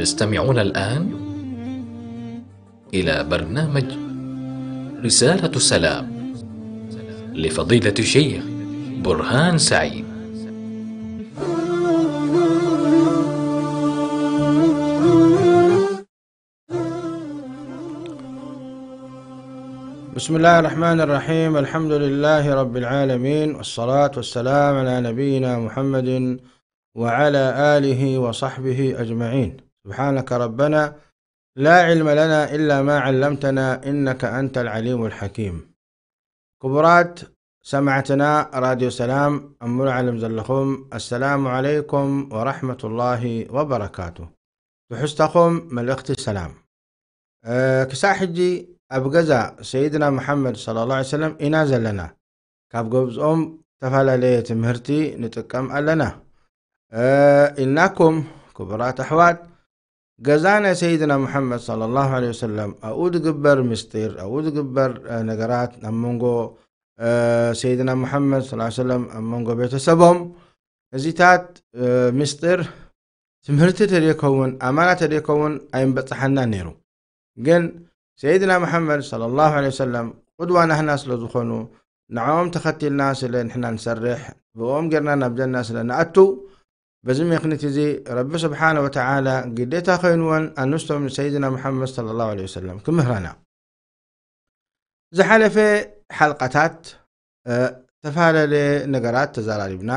تستمعون الآن إلى برنامج رسالة سلام لفضيلة الشيخ برهان سعيد. بسم الله الرحمن الرحيم. الحمد لله رب العالمين، والصلاة والسلام على نبينا محمد وعلى آله وصحبه أجمعين. سبحانك ربنا لا علم لنا إلا ما علمتنا إنك أنت العليم الحكيم. ክቡራት ሰማዕትና ራድዮ ሰላም ኣብ ሙሉእ ዓለም ዘለኹም፣ ኣሰላሙ ዓለይኩም ወራሕመቱላሂ ወበረካቱ። ትሕዝቶኹም መልእኽቲ ሰላም። እ፣ ክሳዕ ሕጂ ኣብ ገዛ ሰይድና መሓመድ ሰለላሁ ዐለይሂ ወሰለም ኢና ዘለና። ካብ ገዝኦም ዝተፈላለየ ትምህርቲ ንጥቀም ኣለና። እ፣ ኢልናኩም፣ ክቡራት ኣሕዋት፣ ገዛ ናይ ሰይድና መሓመድ ሰለላሁ ዐለይሂ ወሰለም፣ ኣብኡ ዝግበር ምስጢር፣ ኣብኡ ዝግበር፣ እ፣ ነገራት፣ ኣብ መንጎ፣ እ፣ ሰይድና መሓመድ ሰለላሁ ዐለይሂ ወሰለም፣ ኣብ መንጎ ቤተሰቦም፣ እዚታት፣ እ፣ ምስጢር ትምህርቲ ተደይከውን፣ ኣማና ተደይከውን ኣይምበጽሓና ነይሩ። ግን ሰይድና መሓመድ ሰለላሁ ዐለይሂ ወሰለም ቁድዋ ናህና ስለ ዝኾኑ፣ ንዕኦም ተኸቲልና ስለ ንሕና ንሰርሕ፣ ብኦም ጌርና ናብ ጀና ስለ ንኣቱ፣ በዚ ምኽንያት እዚ ረቢ ስብሓነ ወተዓላ ግዴታ ኮይንወን ኣንስቶም ንሰይድና መሓመድ ሰለላሁ ዐለይሂ ወሰለም ክምህራና። ዝሓለፈ ሓልቃታት፣ እ፣ ዝተፈላለየ ነገራት ተዘራሪብና።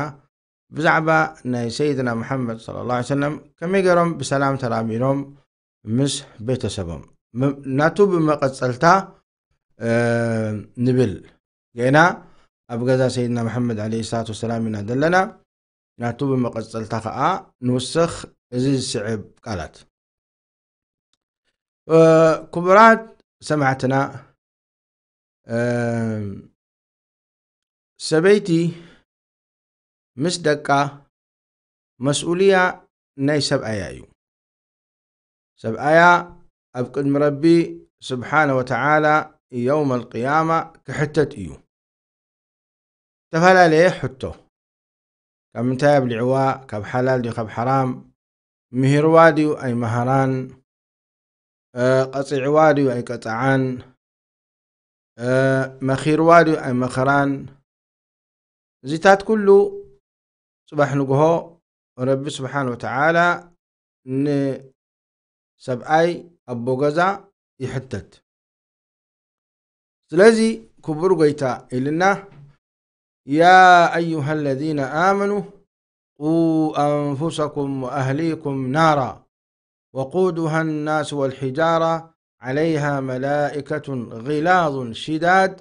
ብዛዕባ ናይ ሰይድና መሓመድ ሰለላሁ ዐለይሂ ወሰለም ከመይ ገይሮም ብሰላም ተራሚዶም ምስ ቤተሰቦም። ም-፣ ናቱ ብመቐጸልታ፣ እ፣ ንብል። ገና ኣብ ገዛ ሰይድና መሓመድ ዐለይሂ ሰላቱ ወሰላም ኢና ዘለና። ናቱ ብመቐጸልታ ኸኣ ንውስኽ እዚ ዝስዕብ ቃላት። እ፣ ክቡራት ሰማዕትና፣ እ፣ ሰበይቲ ምስ ደቃ መስኡልያ ናይ ሰብኣያ እዩ። ሰብኣያ ኣብ ቅድሚ ረቢ ስብሓነ ወተዓላ የውመል ቅያማ ክሕተት እዩ። ዝተፈላለየ ሕቶ። ካብ ምንታይ ኣብሊዕዋ? ካብ ሓላል ድዩ ካብ ሓራም? ምሂርዋ ድዩ ኣይመሃራን? እ፣ ቀጺዕዋ ድዩ ኣይቀጽዓን? እ፣ መኺርዋ ድዩ ኣይመኸራን? እዚታት ኩሉ ጽባሕ ንግሆ ረቢ ስብሓን ወተዓላ ንሰብኣይ ኣቦ ገዛ ይሕተት። ስለዚ ክቡር ጎይታ ኢልና፣ يا أيها الذين آمنوا قوا أنفسكم وأهليكم نارا وقودها الناس والحجارة عليها ملائكة غلاظ شداد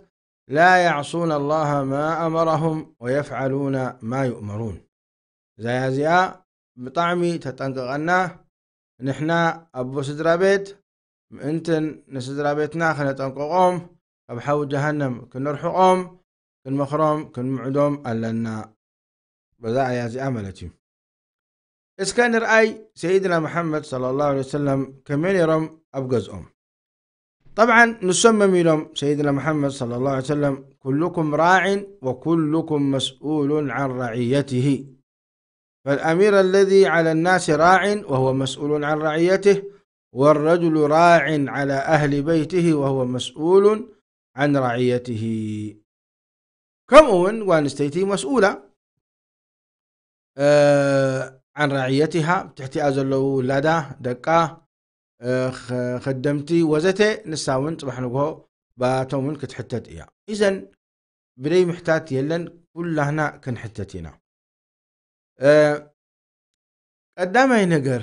لا يعصون الله ما أمرهم ويفعلون ما يؤمرون. እዛ እዚኣ ብጣዕሚ ተጠንቀቐና። ንሕና ኣቦ ስድራ ቤት ምእንትን ንስድራ ቤትና ከነጠንቀቖም፣ ካብ ሓዊ ጀሃነም ክንርሕቖም፣ ክንመኽሮም፣ ክንምዕዶም ኣለና። በዛ ኣያ እዚኣ ማለት እዩ። እስከ ንርኣይ ሰይድና መሓመድ ሰለላሁ ዐለይሂ ወሰለም ከመይ ነይሮም ኣብ ገዝኦም። ጠብዓን ንሶም መን ኢሎም ሰይድና መሓመድ ሰለላሁ ዐለይሂ ወሰለም፣ ኩሉኩም ራዕን ወኩሉኩም መስኡሉን ዓን ራዕየትህ። فالأمير الذي على الناس راع وهو مسؤول عن رعيته، والرجل راع على أهل بيته وهو مسؤول عن رعيته. ከምኡ እውን ጓል ኣንስተይቲ መስኡላ፣ እ፣ ዓን ራዕየቲሃ፣ ትሕቲኣ ዘለዉ ውላዳ፣ ደቃ፣ እ፣ ኸ-፣ ኸደምቲ ወዘተ፣ ንሳ እውን ጽባሕ ንግሆ ባቶም እውን ክትሕተት እያ። ኢዘን ብደይ ምሕታት የለን፣ ኩላህና ክንሕተት ኢና። እ፣ ቀዳማይ ነገር፣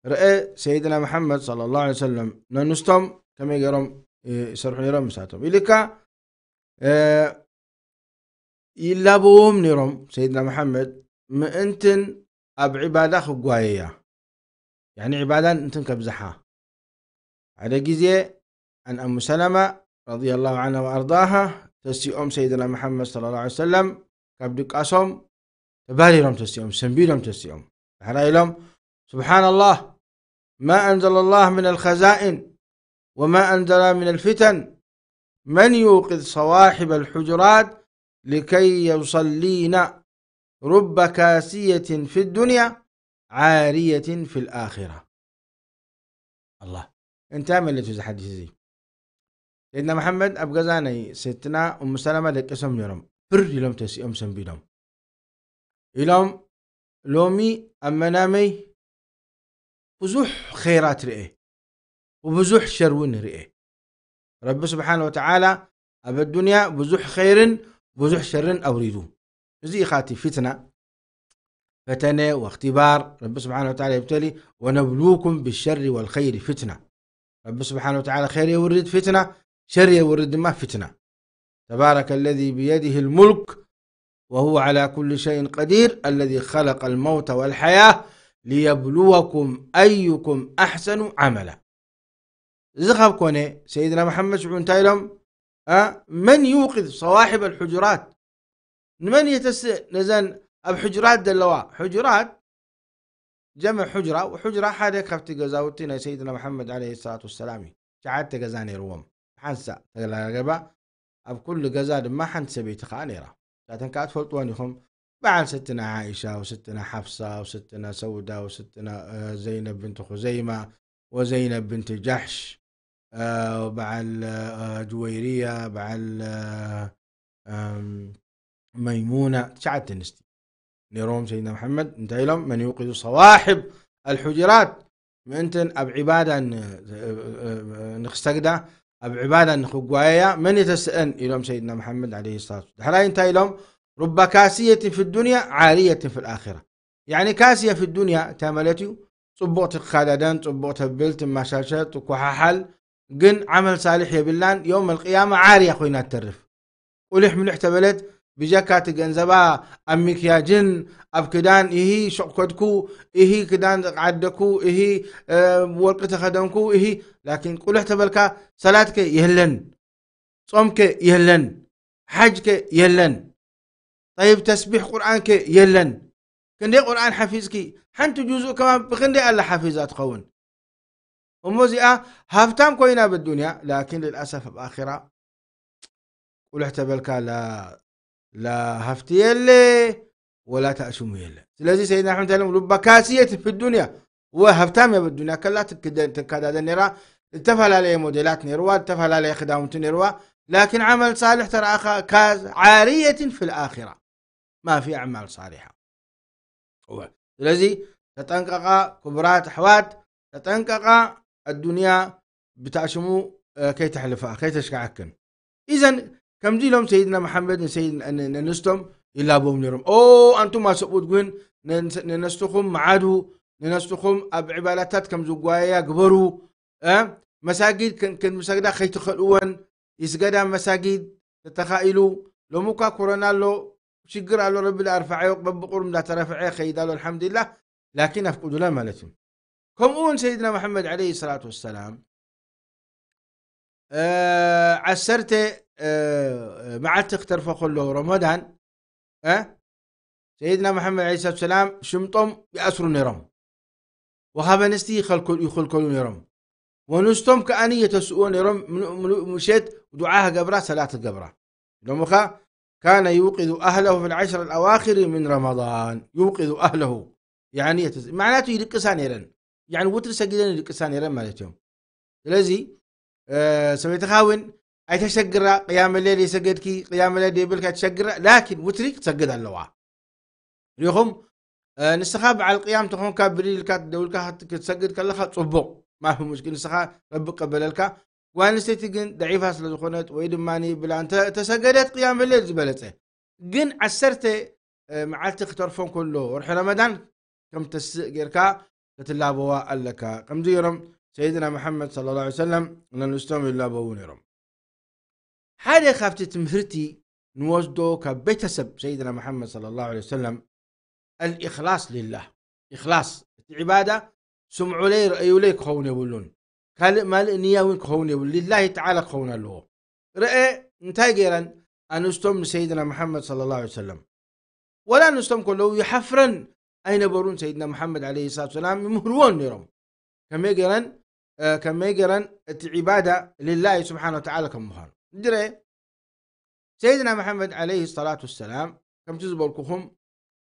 ርአ ሰይድና መሓመድ ሰለላሁ ዐለይሂ ወሰለም ነንስቶም ከመይ ገይሮም፣ እ፣ ይሰርሑ ነይሮም ምሳቶም። ኢልካ፣ እ፣ ይላበዎም ነይሮም ሰይድና መሓመድ ምእንትን ኣብ ዒባዳ ክጓየያ፣ ያኒ ዒባዳን እንትን ከብዝሓ። ሓደ ግዜ ኣን ኣሙ ሰለማ ረዲየላሁ ዐንሃ ወኣርዳሃ ተሲኦም ሰይድና መሓመድ ሰለላሁ ዐለይሂ ወሰለም ካብ ድቃሶም ተባሪሮም ተሲኦም፣ ሰንቢዶም ተሲኦም። ዳሕራ ኢሎም፣ سبحان الله، ما أنزل الله من الخزائن وما أنزل من الفتن من يوقظ صواحب الحجرات لكي يصلين رب كاسية في الدنيا عارية في الآخرة. ኣላ። እንታይ ማለት እዩ እዚ ሓዲስ እዚ? ሰይድና መሓመድ ኣብ ገዛ ናይ ሰይድትና እሙ ሰላማ ደቂሶም ነይሮም። ብር ኢሎም ተሲኦም ሰንቢዶም። ኢሎም፣ ሎሚ ኣብ መናመይ ብዙሕ ኸይራት ርኤ፣ ብብዙሕ ሸር እውን ርኤ። ረቢ ስብሓን ወተዓላ ኣብ ኣዱንያ ብዙሕ ኸይርን ብዙሕ ሸርን ኣውሪዱ። እዚ ኢኻ እቲ ፊትና፣ ፈተነ ወእኽትባር። ረቢ ስብሓን ወተዓላ ይብተሊ፣ ወነብሉኩም ብሸሪ ወልኸይሪ ፊትና። ረቢ ስብሓን ወተዓላ ኸይር የውርድ ፊትና፣ ሸር የውርድ ድማ ፊትና። تبارك الذي بيده الملك وهو على كل شيء قدير الذي خلق الموت والحياة ليبلوكم أيكم أحسن عملا. እዚ ካብ ኮነ ሰይድና መሓመድ ሽዑ እንታይ ኢሎም? መን ይውቅዝ ሰዋሒብ ኣልሕጁራት? ንመን የተስእ ነዘን ኣብ ሕጁራት ዘለዋ? ሕጁራት ጀመ ሕጅራ፣ ሕጅራ ሓደ ካብቲ ገዛውቲ ናይ ሰይድና መሓመድ ዓለይሂ ሰላቱ ወሰላም እዩ። ትሽዓተ ገዛ ነይርዎም። ሓንሳእ ተላገባ፣ ኣብ ኩሉ ገዛ ድማ ሓንቲ ሰበይቲ ከኣ ነይራ። እሳተን ከኣ ትፈልጥወን ኢኹም። በዓል ሰትና ዓኢሻ ወሰትና ሓፍሳ ወሰትና ሰውዳ ወሰትና ዘይነብ ብንቲ ኹዘይማ ወዘይነብ ብንቲ ጃሕሽ፣ በዓል ጅወይርያ፣ በዓል መይሙና፣ ትሽዓተ ኣንስቲ ነይሮም። ሰይድና መሓመድ እንታይ ኢሎም? መን ይውቅዙ ሰዋሒብ ኣልሑጅራት፣ ምእንትን ኣብ ዕባዳ ንክሰግዳ፣ ኣብ ዕባዳ ንክጓየያ መን የተስአን ኢሎም ሰይድና መሓመድ ዓለይሂ ሰላቱ። ድሕራይ እንታይ ኢሎም? ሩባ ካስየትን ፊ ዱንያ ዓርየትን ፊ ልኣኺራ። ያዕኒ ካስየ ፊ ዱንያ እንታይ ማለት እዩ? ጽቡቕ ትካዳደን፣ ጽቡቕ ተብል፣ ትመሻሸ፣ ትኮሓሓል፣ ግን ዓመል ሳልሕ የብላን። የውም ኣልቅያማ ዓርያ ኮይና ትተርፍ። ቁልሕ ምልሕ ተበለት፣ ብጀካ እቲ ገንዘባ ኣብ ሚክያጅን ኣብ ክዳን፣ እሂ ሸቕከድኩ፣ እሂ ክዳን ዓደኩ፣ እሂ ወርቂ ተኸደንኩ፣ እሂ። ላኪን ቁልሕ ተበልካ፣ ሰላትከ የለን፣ ጾምከ የለን፣ ሓጅከ የለን። ጠይብ፣ ተስቢሕ ቁርኣንከ የለን። ክንደይ ቁርኣን ሓፊዝኪ? ሓንቲ ጁዙእ ከማን ብክንደይ ኣላ ሓፊዛ ትኸውን? እሞ እዚኣ ሃብታም ኮይና ብዱንያ፣ ላኪን ልልኣሰፍ ኣብ ኣኺራ ቁልሕ ተበልካ ላ፣ ላ ሃፍቲ የለ፣ ወላ ታእሽሙ የለ። ስለዚ ሰይድና ኣሕመድ እንታይ ኢሎም? ሩባ ካስየት ፊ ዱንያ፣ ወ ሃብታም እያ ብዱንያ ከላ ትክደ-፣ ትካዳደ ነይራ፣ ዝተፈላለየ ሞዴላት ነይርዋ፣ ዝተፈላለየ ክዳውንቲ ነይርዋ፣ ላኪን ዓመል ሳልሕ ተረኣኻ ካዝ ዓርየትን ፊ ልኣኺራ። ما في أعمال صالحة። እወ። ስለዚ ተጠንቀቓ ክቡራት ኣሕዋት፣ ተጠንቀቓ ኣዱንያ ብታሽሙ፣ እ፣ ከይተሕልፋ፣ ከይተሽክዓክን። ኢዘን ከምዚ ኢሎም ሰይድና መሓመድ ንሰይድ-፣ ን-፣ ን-፣ ነንስቶም ይላቦም ነይሮም። ኦ፣ ኣንቱም ኣሰብኡት ግን ነንስ-፣ ነነስትኹም መዓዱ፣ ነነስትኹም ኣብ ዕባዳታት ከም ዝጓየያ ግበሩ። እ፣ መሳጊድ ከን-፣ ከን ዝሰግዳ ከይትኸልእወን፣ ይስገዳ መሳጊድ ተተኻኢሉ። ሎሚ እኳ ኮሮና ኣሎ፣ ሽግር ኣሎ፣ ረቢ ዝኣርፍዓዮ በብቁሩብ እንዳተረፍዐ ይኸይድ ኣሎ፣ ኣልሓምዱሊላህ። ላኪን ኣፍቅዱላ ማለት እዩ። ከምኡ እውን ሰይድና መሓመድ ዓለይሂ ሰላቱ ወሰላም፣ እ፣ ዓሰርተ፣ እ፣ መዓልቲ ክተርፎ ከሎ ረመዳን፣ እ፣ ሰይድና መሓመድ ዓለይሂ ሰላቱ ወሰላም ሽምጦም ይኣስሩ ነይሮም። ወኻብ ኣንስቲ ይኸልከሉ፣ ይኸልከሉ ነይሮም። ወንስቶም ከኣኒ የተስእዎ ነይሮም፣ ምሉእ፣ ምሉእ ምሸት ዱዓ ክገብራ፣ ሰላት ክገብራ። ኢሎምኻ፣ ካነ ዩቂዙ ኣህለሁ ፊ ልዓሽር ኣልኣዋኺር ምን ረመዳን። ዩቂዙ ኣህለሁ። ያዕኒ የተስ-፣ መዕናቱ ይድቅሳ ነይረን። ያዕኒ ውትሪ ሰጊደን ይድቅሳ ነይረን ማለት እዮም። ስለዚ፣ እ፣ ሰበይትኻ እውን ኣይተሸግራ፣ ቅያመ ሌል የሰገድኪ፣ ቅያመ ሌል የብልካ ኣይተሸግራ፣ ላኪን ውትሪ ክትሰግድ ኣለዋ። ሪኹም፣ እ፣ ንስኻ በዓል ቅያም ተኾንካ ብድል ኢልካ ደው ኢልካ ክት-፣ ክትሰግድ ከለኻ ጽቡቕ፣ ማፊ ሙሽኪል፣ ንስኻ ረቢ ቀበለልካ። ጓል ኣንስተይቲ ግን ደዒፋ ስለ ዝኾነት ወይ ድማ ብላ እንተ-፣ ተሰገደት ቅያም ሌል ዝበለጸ። ግን ዓሰርተ፣ እ፣ መዓልቲ ክተርፎ እንከሎ ወርሒ ረመዳን ከም ተስእ ጌርካ ክትላበዋ ኣለካ። ከምዚ ገይሮም ሰይድና መሓመድ ሰለላሁ ዐለይሂ ወሰለም ነንስቶም ይላበዉ ነይሮም። ሓደ ካብቲ ትምህርቲ ንወስዶ ካብ ቤተሰብ ሰይድና መሓመድ ሰለላሁ ዐለይሂ ወሰለም፣ ኣልኢኽላስ ሊላህ። ኢኽላስ፣ እቲ ዒባዳ ስምዑለይ ረእዩለይ ክኸውን የብሉን። ካልእ ማልእ ንያ እውን ክኸውን የብሉ። ሊላሂ ተዓላ ክኸውን ኣለዎ። ረአ እንታይ ገይረን ኣንስቶም ንሰይድና መሓመድ ሰለላሁ ዐለይሂ ወሰለም። ወላ ኣንስቶም ከለዉ ይሓፍረን ኣይነበሩን። ሰይድና መሓመድ ዓለይሂ ሰላቱ ወሰላም ይምህርዎን ነይሮም። ከመይ ገይረን፣ እ፣ ከመይ ገይረን እቲ ዒባዳ ሊላሂ ስብሓነ ወተዓላ ከም ምዃኑ። ድረ ሰይድና መሓመድ ዓለይሂ ሰላቱ ወሰላም ከምቲ ዝበልኩኹም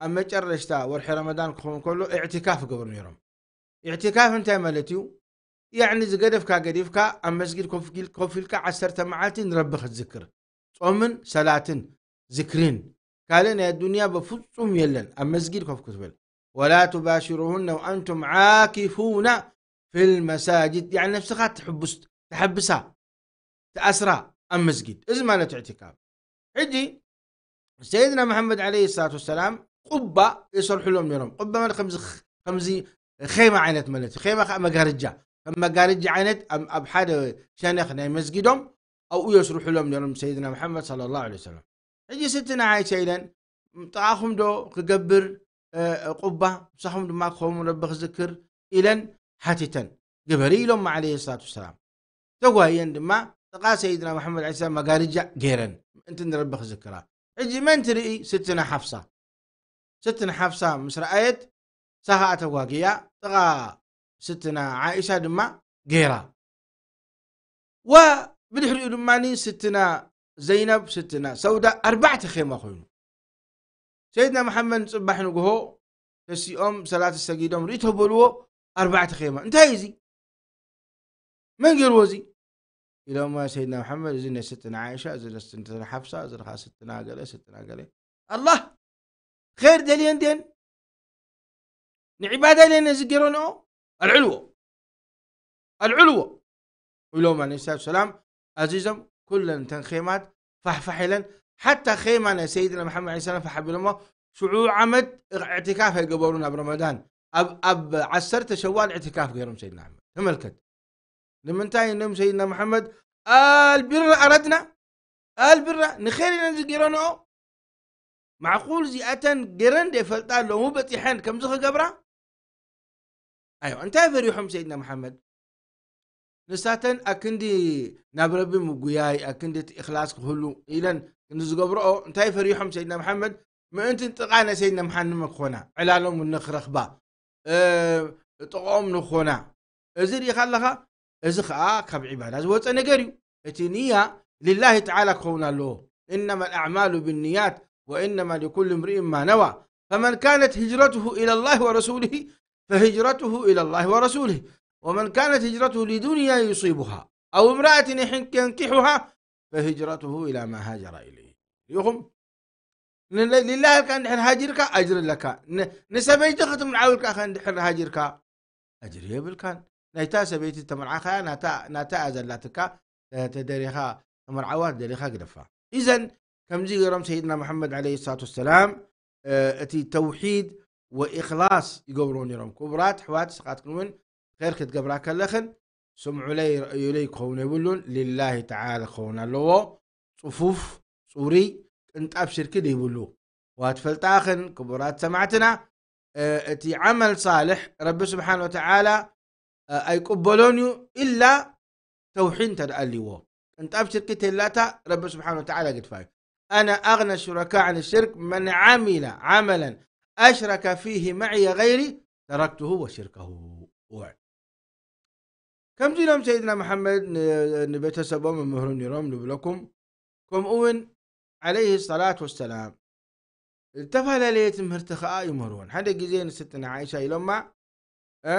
ኣብ መጨረሽታ ወርሒ ረመዳን ክኸውን ከሎ ኢዕቲካፍ ይገብሩ ነይሮም። ኢዕቲካፍ እንታይ ማለት እዩ? ያዕኒ ዝገደፍካ ገዲፍካ ኣብ መስጊድ ኮፍ ኢል-፣ ኮፍ ኢልካ ዓሰርተ መዓልቲ ንረቢ ክትዝክር፣ ጾምን ሰላትን ዝክሪን ካልእ ናይ ኣዱንያ በፍጹም የለን። ኣብ መስጊድ ኮፍ ክትብል፣ ወላ ቱባሽሩሁነ ወኣንቱም ዓኪፉና ፊል መሳጅድ፣ ያዕኒ ነፍስኻ ትሕብስ-፣ ትሕብሳ፣ ትኣስራ ኣብ መስጊድ። እዚ ማለት ኢዕቲካፍ። ሕጂ ሰይድና መሓመድ ዓለይሂ ሰላቱ ወሰላም ቁባ የሰርሑሎም ነይሮም። ቁባ ማለት ከምዚ፣ ከምዚ ኼማ ዓይነት ማለት እዩ። ኼማ ከዓ መጋረጃ፣ ከም መጋረጃ ዓይነት ኣብ፣ ኣብ ሓደ ሸነኽ ናይ መስጊዶም ኣብኡ የስርሑሎም ነይሮም ሰይድና መሓመድ ሰለላሁ ዐለይሂ ወሰለም። ሕጂ ስትና ዓይሻ ኢለን፣ ጥቓኹም ዶ ክገብር፣ እ፣ ቁባ፣ ምሳኹም ድማ ክኸውን ረቢ ክዝክር ኢለን ሓቲተን። ግበሪ ኢሎም ዓለይሂ ሰላቱ ወሰላም። ተጓየን ድማ ጥቓ ሰይድና መሓመድ ዓለይሂ ሰላም መጋረጃ ገይረን ምእንቲ ንረቢ ክዝክራ። ሕጂ መን ትርኢ? ስትና ሓፍሳ። ስትና ሓፍሳ ምስ ረኣየት፣ እሳ ኸኣ ተጓግያ ጥቓ ስትና ዓኢሻ ድማ ገይራ። ወብድሕሪኡ ድማ ስትና ዘይነብ፣ ስትና ሰውዳ፣ ኣርባዕተ ኼማ ኮይኑ። ሰይድና መሓመድ ጽባሕ ንግሆ ተሲኦም ሰላት ሰጊዶም ርእይ ተበልዎ፣ ኣርባዕተ ኼማ። እንታይ እዩ እዚ? መን ገይርዎ እዚ? ኢሎማ ሰይድና መሓመድ፣ እዚ ናይ ስትና ዓኢሻ፣ እዚ ናይ ስትና ሓፍሳ፣ እዚ ኸኣ ስትና ገለ፣ ስትና ገለ። ኣላህ፣ ኸይር ደልየን ድየን? ንዒባዳ ኢለን ነዚ ገይረንኦ? ኣልዕልዎ። ኣልዕልዎ። ኢሎም ዓለይሂ ሰላቱ ሰላም ኣዚዞም፣ ኩለን እተን ኼማት ፋሕፋሕ ኢለን፣ ሓታ ኼማ ናይ ሰይድና መሓመድ ዓለይሂ ሰላም ፋሕ ኣቢሎሞ፣ ሽዑ ዓመት እዕትካፍ ኣይገበሩን ኣብ ረመዳን። ኣብ፣ ኣብ ዓሰርተ ሸዋል እዕትካፍ ገይሮም ሰይድና መሓመድ። ተመልከት። ንምንታይ እኖም ሰይድና መሓመድ ኣልቢር ኣረድና? ኣልቢራ ንኸይር ኢለን እዚ ገይረንኦ? ማዕቁል እዚኣተን ገይረን ዶ ይፈልጣ ሎሚ በጺሐን ከምዚ ክገብራ? ኣዮ፣ እንታይ ፈሪሖም ሰይድና መሓመድ? ንሳተን ኣክንዲ ናብ ረቢ ምጉያይ፣ ኣክንዲ እቲ እኽላስ ክህሉ ኢለን ክንዲ ዝገብርኦ፣ እንታይ ፈሪሖም ሰይድና መሓመድ? ምእንቲ ጥቓ ናይ ሰይድና መሓመድ ክኾና፣ ዕላሎም ንኽረኽባ፣ እ፣ ጥቕኦም ንኾና። እዚ ርኢኻ ኣለኻ? እዚ ኸኣ ካብ ዒባዳ ዝወጸ ነገር እዩ። እቲ ንያ ሊላሂ ተዓላ ክኸውን ኣለዎ። إنما الأعمال بالنيات وإنما لكل امرئ ما نوى. فمن كانت هجرته إلى الله ورسوله فهجرته إلى الله ورسوله. ومن كانت هجرته لدنيا يصيبها أو امرأة ينكحها فهجرته إلى ما هاجر إليه. ርኢኹም? ን-፣ ሊላሂ ኢልካ እንድሕር ሃጂርካ ኣጅሪ ኣለካ። ን-፣ ንሰበይቲ ክትምርዓው ኢልካ ከ እንድሕር ሃጂርካ ኣጅሪ የብልካን። ናይታ ሰበይቲ ተመርዓኻያ ናታ፣ ናታ እያ ዘላትካ፣ ተ-፣ ተደሪኻ ተመርዓዋ፣ ደሊኻ ግደፋ። ኢዘን ከምዚ ገይሮም ሰይድና መሓመድ ዓለይሂ ሰላቱ ወሰላም፣ እ፣ እቲ ተውሒድ ወኢኽላስ ይገብርዎ ነይሮም። ክቡራት ኣሕዋት፣ ንስኻትክን እውን ኸይር ክትገብራ ከለኽን ስምዑለይ ረእዩለይ ክኸውን የብሉን፣ ሊላሂ ተዓላ ክኸውን ኣለዎ። ጽፉፍ፣ ጽሩይ፣ ቅንጣብ ሽርኪ ዘይብሉ። ዋ ትፈልጣኽን ክቡራት ሰማዕትና፣ እ፣ እቲ ዓመል ሳልሕ ረቢ ስብሓን ወተዓላ፣ እ፣ ኣይቅበሎን እዩ፣ ኢላ ተውሒድ እንተ ደኣ ኣልዎ። ቅንጣብ ሽርኪ ተላታ ረቢ ስብሓን ወተዓላ ግድፋ እዩ። أنا أغنى الشركاء عن الشرك من عمل عملا أشرك فيه معي غيري تركته وشركه. እወ። ከምዚ ኢሎም ሰይድና መሓመድ ን-፣ ንቤተሰቦም ይምህሩ ነይሮም ንብለኩም። ከምኡ እውን ዓለይሂ ሰላት ወሰላም ዝተፈላለየ ትምህርቲ ኸዓ ይምህርዎን። ሓደ ግዜ ንስትና ዓይሻ ኢሎማ፣ እ፣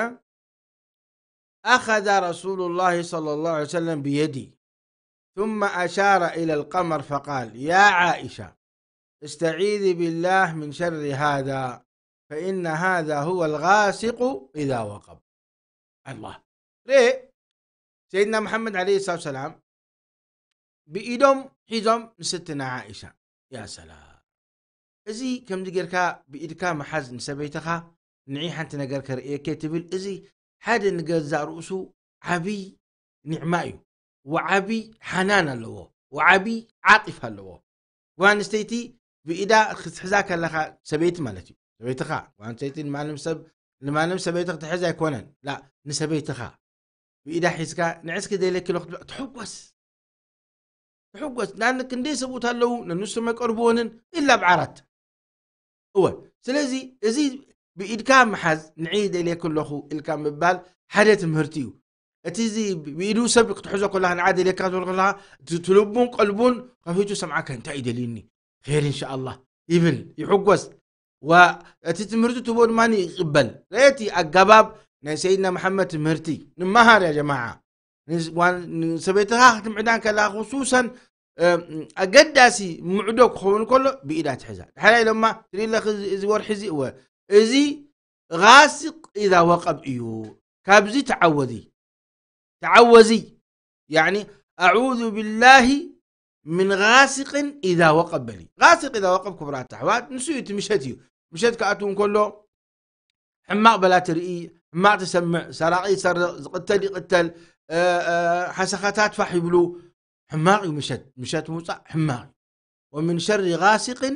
أخذ رسول الله صلى الله عليه وسلم بيدي ثم أشار إلى القمر فقال: يا عائشة، استعيذي بالله من شر هذا، فإن هذا هو الغاسق إذا وقب. ኣላህ። ርኤ፣ ሰይድና መሓመድ ዓለይሂ ሰላቱ ሰላም ብኢዶም ሒዞም ንስትና ዓኢሻ። ያ ሰላም። እዚ ከምዚ ጌርካ ብኢድካ ምሓዝ ንሰበይትኻ፣ ንዒ ሓንቲ ነገር ከርእየኪ ትብል፣ እዚ ሓደ ንገዛእ ርእሱ ዓብይ ኒዕማ እዩ። ወዓቢ ሓናን ኣለዎ። ወዓቢ ዓጢፍ ኣለዎ። ጓል ኣንስተይቲ ብኢዳ ክትሕዛ ከለኻ፣ ሰበይቲ ማለት እዩ። ሰበይትኻ፣ ጓል ኣንስተይቲ ንማንም ሰብ፣ ንማንም ሰበይቲ ክትሕዝ ኣይኮነን። ላ፣ ንሰበይትኻ ብኢዳ ሒዝካ፣ ንዕስኪ ደልየኪ ኣለኹ ክትብላ፣ ትሕጎስ። ትሕጎስ። ዳን ክንደይ ሰብኡት ኣለዉ፣ ነንሶም ኣይቀርብዎንን፣ ኢላ ብዓራት። እወ፣ ስለዚ እዚ ብኢድካ ምሓዝ፣ ንዒ ደልየኪ ኣለኹ ኢልካ ምባል ሓደ ትምህርቲ እዩ። እቲ እዚ ብኢዱ ሰብ ክትሕዞ ከለኻ፣ ንዓ ደልየካ ክትብል ከለኻ፣ እቲ እቲ ልቡን ቀልቡን ከፊቱ ሰምዓካ፣ እንታይ እዩ ደልዩኒ? ኸይር ኢንሻኣላህ ይብል፣ ይሕጎስ። ዋ፣ እቲ ትምህርቲ ትቦ ድማ ይቕበል። እቲ ኣገባብ ናይ ሰይድና መሓመድ ትምህርቲ ንመሃር ያ ጀማዓ። ንስ-፣ ዋን-፣ ንሰበይትኻ ክትምዕዳን ከላ ክሱሰን፣ እ፣ ኣገዳሲ ምዕዶ ክኸውን ከሎ ብኢዳ ትሕዛ። ድሕራይ ኢሎማ፣ ትርኢ ኣለኺ እዚ፣ እዚ ወርሒ እዚ፣ እወ፣ እዚ ጋሲቅ ኢዛ ወቀብ እዩ። ካብዚ ተዓወዚ። ተዓወዚ። ያዕኒ፣ ኣዑዙ ቢላሂ ምን ጋሲቅን ኢዛ ወቀብ በሊ። ጋሲቅ ኢዛ ወቀብ፣ ክቡራት ኣሕዋት፣ ንሱ እዩ፣ እቲ ምሸት እዩ። ምሸት ክኣትው እንከሎ፣ ሕማቕ በላ ትርኢ፣ ሕማቕ ትሰምዕ፣ ሰራቒ ይሰርቕ፣ ዝቕተል ይቕተል፣ እ፣ እ፣ ሓሰኻታት ፋሕ ይብሉ። ሕማቕ እዩ ምሸት፣ ምሸት ምውጻእ ሕማቕ እዩ። ወምን ሸሪ ጋሲቅን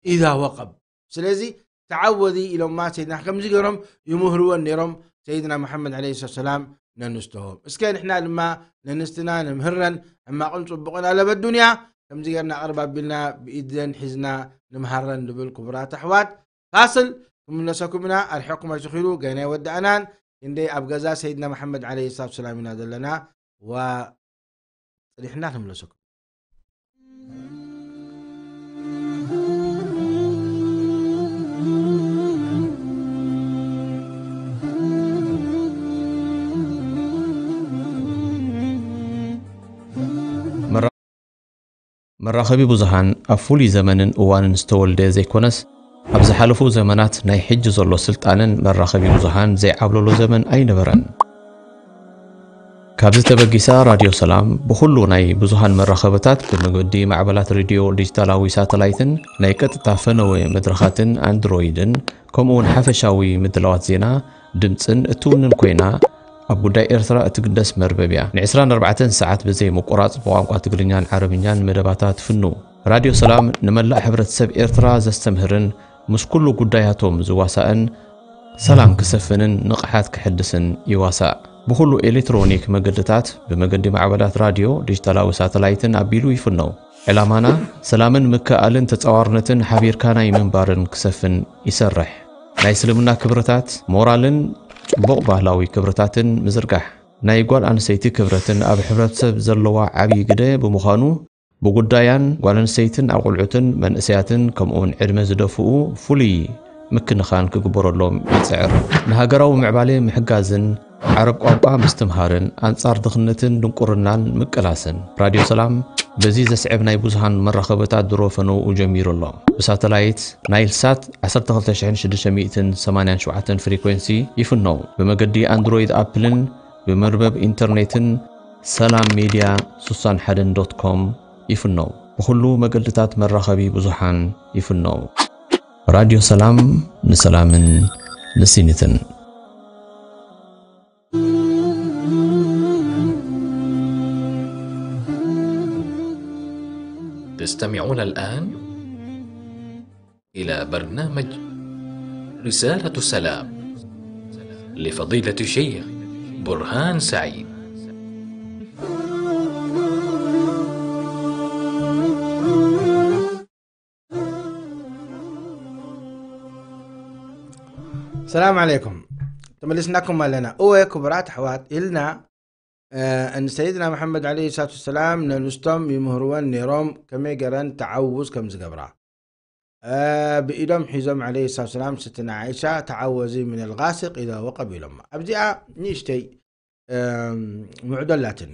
ኢዛ ወቀብ። ስለዚ ተዓወዚ ኢሎማ ሰይድና፣ ከምዚ ገይሮም ይምህርወን ነይሮም ሰይድና መሓመድ ዓለይሂ ሰላቱ ሰላም ነንስቶም። እስከ ንሕና ድማ ነንስትና ነምህረን፣ ሕማቕን ጽቡቕን ኣለበት ዱንያ፣ ከምዚ ገይርና ቅርብ ኣቢልና ብኢደን ሒዝና ንምሃረን ንብል ክቡራት ኣሕዋት። ፋስል ክምለሰኩም ኢና፣ ኣርሒቕኩም ኣይትኺዱ፣ ገና ኣይወዳእናን። ክንደይ ኣብ ገዛ ሰይድና መሓመድ ዓለይሂ ሰላቱ ሰላም ኢና ዘለና፣ ዋ፣ ጽኒሕና ክንምለሰኩም። መራ-፣ መራኸቢ ብዙሃን ኣብ ፍሉይ ዘመንን እዋንን ዝተወልደ ዘይኮነስ፣ ኣብ ዝሓለፉ ዘመናት ናይ ሕጂ ዘሎ ስልጣነን መራኸቢ ብዙሃን ዘይዓብለሎ ዘመን ኣይነበረን። ካብዚ ተበጊሳ ራድዮ ሰላም ብኹሉ ናይ ብዙሃን መራኸብታት ብመገዲ ማዕበላት ሬድዮ ዲጂታላዊ ሳተላይትን ናይ ቀጥታ ፈነወ መድረኻትን ኣንድሮይድን ከምኡ እውን ሓፈሻዊ ምድላዋት ዜና፣ ድምጽን እትውንን ኮይና ኣብ ጉዳይ ኤርትራ እትግደስ መርበብ እያ። ን24 ሰዓት ብዘይ ምቁራጽ ብቋንቋ ትግርኛን ዓረብኛን መደባታ ትፍኑ። ራድዮ ሰላም ንመላእ ሕብረተሰብ ኤርትራ ዘስተምህርን ምስ ኩሉ ጉዳያቶም ዝዋሳእን ሰላም ክሰፍንን ንቕሓት ክሕድስን ይዋሳእ። ብኹሉ ኤሌክትሮኒክ መገድታት ብመገዲ ማዕበላት ራድዮ፣ ዲጂታላዊ ሳተላይትን ኣቢሉ ይፍነው። ዕላማና ሰላምን ምክእኣልን ተጻዋርነትን ሓቢርካ ናይ ምንባርን ክሰፍን ይሰርሕ። ናይ እስልምና ክብርታት፣ ሞራልን ጽቡቕ ባህላዊ ክብርታትን ምዝርጋሕ። ናይ ጓል ኣንስተይቲ ክብረትን ኣብ ሕብረተሰብ ዘለዋ ዓብዪ ግደ ብምዃኑ፣ ብጉዳያን ጓል ኣንስተይትን ኣቑልዑትን መንእሰያትን ከምኡውን ዕድመ ዝደፍኡ ፍሉይ ምክንኻን ክግበረሎም ይጽዕር። ንሃገራዊ ምዕባለ ምሕጋዝን ዓረብ ቋንቋ ምስትምሃርን ኣንጻር ድኽነትን ድንቁርናን ምቅላስን። ራድዮ ሰላም በዚ ዘስዕብ ናይ ብዙሃን መራኸብታት ድሮ ፈነውኡ ጀሚሩ ኣሎ። ብሳተላይት ናይል ሳት ዓሰርተ ክልተ ሽሕን ሽዱሽተ ሚእትን ሰማንያን ሸውዓተን ፍሪኮንሲ ይፍነው። ብመገዲ ኣንድሮይድ ኣፕልን ብመርበብ ኢንተርኔትን ሰላም ሜድያ ስሳን ሓደን ዶት ኮም ይፍነው። ብኹሉ መገድታት መራኸቢ ብዙሃን ይፍነው። ራድዮ ሰላም ንሰላምን ንሲኒትን። تستمعون الآن إلى برنامج رسالة سلام لفضيلة الشيخ برهان سعيد. ሰላም ዓለይኩም። ተመሊስናኩም ኣለና። እወ፣ ክቡራት ኣሕዋት፣ ኢልና፣ እ፣ ንሰይድና መሓመድ ዓለይሂ ሰላቱ ወሰላም ነንስቶም ይምህርወን ነይሮም፣ ከመይ ገረን ተዓውዝ ከም ዝገብራ። እ፣ ብኢዶም ሒዞም ዓለይሂ ሰላቱ ወሰላም ስትና ዓይሻ ተዓወዚ ሚነል ጋሲቅ ኢዛ ወቀብ ኢሎማ። ኣብዚኣ ንእሽተይ፣ እም፣ ምዕዶ ኣላትኒ።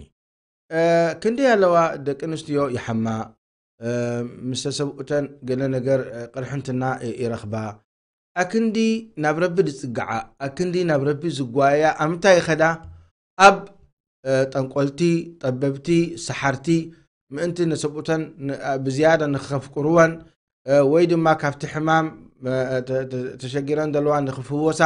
እ፣ ክንደይ ኣለዋ ደቂ ኣንስትዮ ይሓማ፣ እ፣ ምስ ተሰብኡተን ገለ ነገር፣ እ፣ ቅርሕንትና ይ-፣ ይረኽባ። ኣክንዲ ናብ ረቢ ዝጽግዓ፣ ኣክንዲ ናብ ረቢ ዝጓያ፣ ኣብ ምንታይ ይኸዳ? ኣብ፣ እ፣ ጠንቆልቲ፣ ጠበብቲ፣ ሰሓርቲ፣ ምእንቲ ንሰብኡተን ን-፣ እ፣ ብዝያዳ ንኸፍቅርወን፣ እ፣ ወይ ድማ ካብቲ ሕማም፣ እ፣ ተ-፣ ተ-፣ ተሸጊረን ዘለዋ ንኽፍወሳ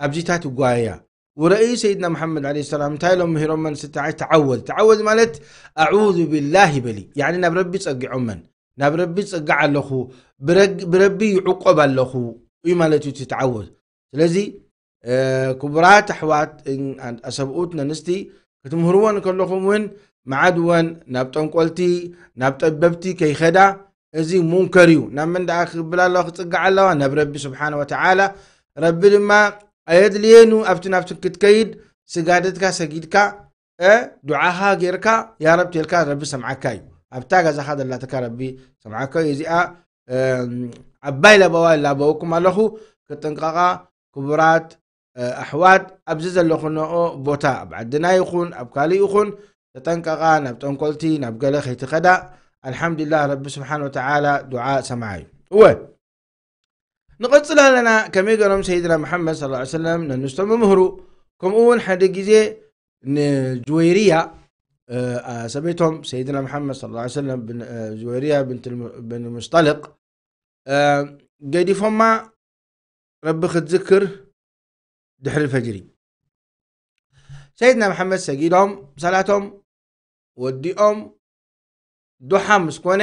ኣብዚታት ይጓየያ። ወረኢ ሰይድና መሓመድ ዓለይሂ ሰላም እንታይ ኢሎም ምሂሮመን? ስታይ ተዓወዝ። ተዓወዝ ማለት ኣዑዙ ቢላሂ በሊ። ያዕኒ ናብ ረቢ ጸጊዖመን። ናብ ረቢ ጸግዕ ኣለኹ፣ ብረግ-፣ ብረቢ ይዕቆብ ኣለኹ እዩ ማለት እዩ እቲ ተዓወዝ። ስለዚ፣ እ፣ ክቡራት ኣሕዋት፣ እ፣ ኣን-፣ ኣሰብኡት ነንስቲ ክትምህርወን ከለኹም እውን መዓድወን ናብ ጠንቆልቲ፣ ናብ ጠበብቲ ከይኸዳ፣ እዚ ሙንከር እዩ። ናብ መን ደኣ ክብል ኣለዋ፣ ክጽግዓ ኣለዋ? ናብ ረቢ ስብሓነ ወተዓላ። ረቢ ድማ ኣየድልየኑ ኣብቲ ናብቲ ክትከይድ፣ ስጋደትካ ሰጊድካ፣ እ፣ ዱዓኻ ጌርካ፣ ያ ረብ ተልካ፣ ረቢ ሰምዓካ እዩ። ኣብታ ገዛኻ ዘላትካ ረቢ ሰምዓካ እዩ። እዚኣ፣ እም፣ ዓባይ ለበዋ ላበወኩም ኣለኹ፣ ክጥንቀቓ ክቡራት ኣሕዋት ኣብዚ ዘለኹንኦ ቦታ ኣብ ዓድና ይኹን ኣብ ካልእ ይኹን ተጠንቀቓ፣ ናብ ጠንቆልቲ ናብ ገለ ከይትኸዳ። ኣልሓምዱሊላህ ረቢ ስብሓን ወተዓላ ዱዓ ሰማዓ እዩ። እወ ንቐጽል ኣለና። ከመይ ገይሮም ሰይድና መሓመድ ሰለላሁ ዐለይሂ ወሰለም ነንስቶም ይምህሩ። ከምኡ እውን ሓደ ግዜ ንጅወይርያ ሰበይቶም ሰይድና መሓመድ ሰለላሁ ዐለይሂ ወሰለም ጅወይርያ ብን ሙስጠልቅ ገዲፎማ ረቢ ክትዝክር ድሕሪ ፈጅሪ ሰይድና መሓመድ ሰጊዶም ሰላቶም ወዲኦም ዱሓ ምስ ኮነ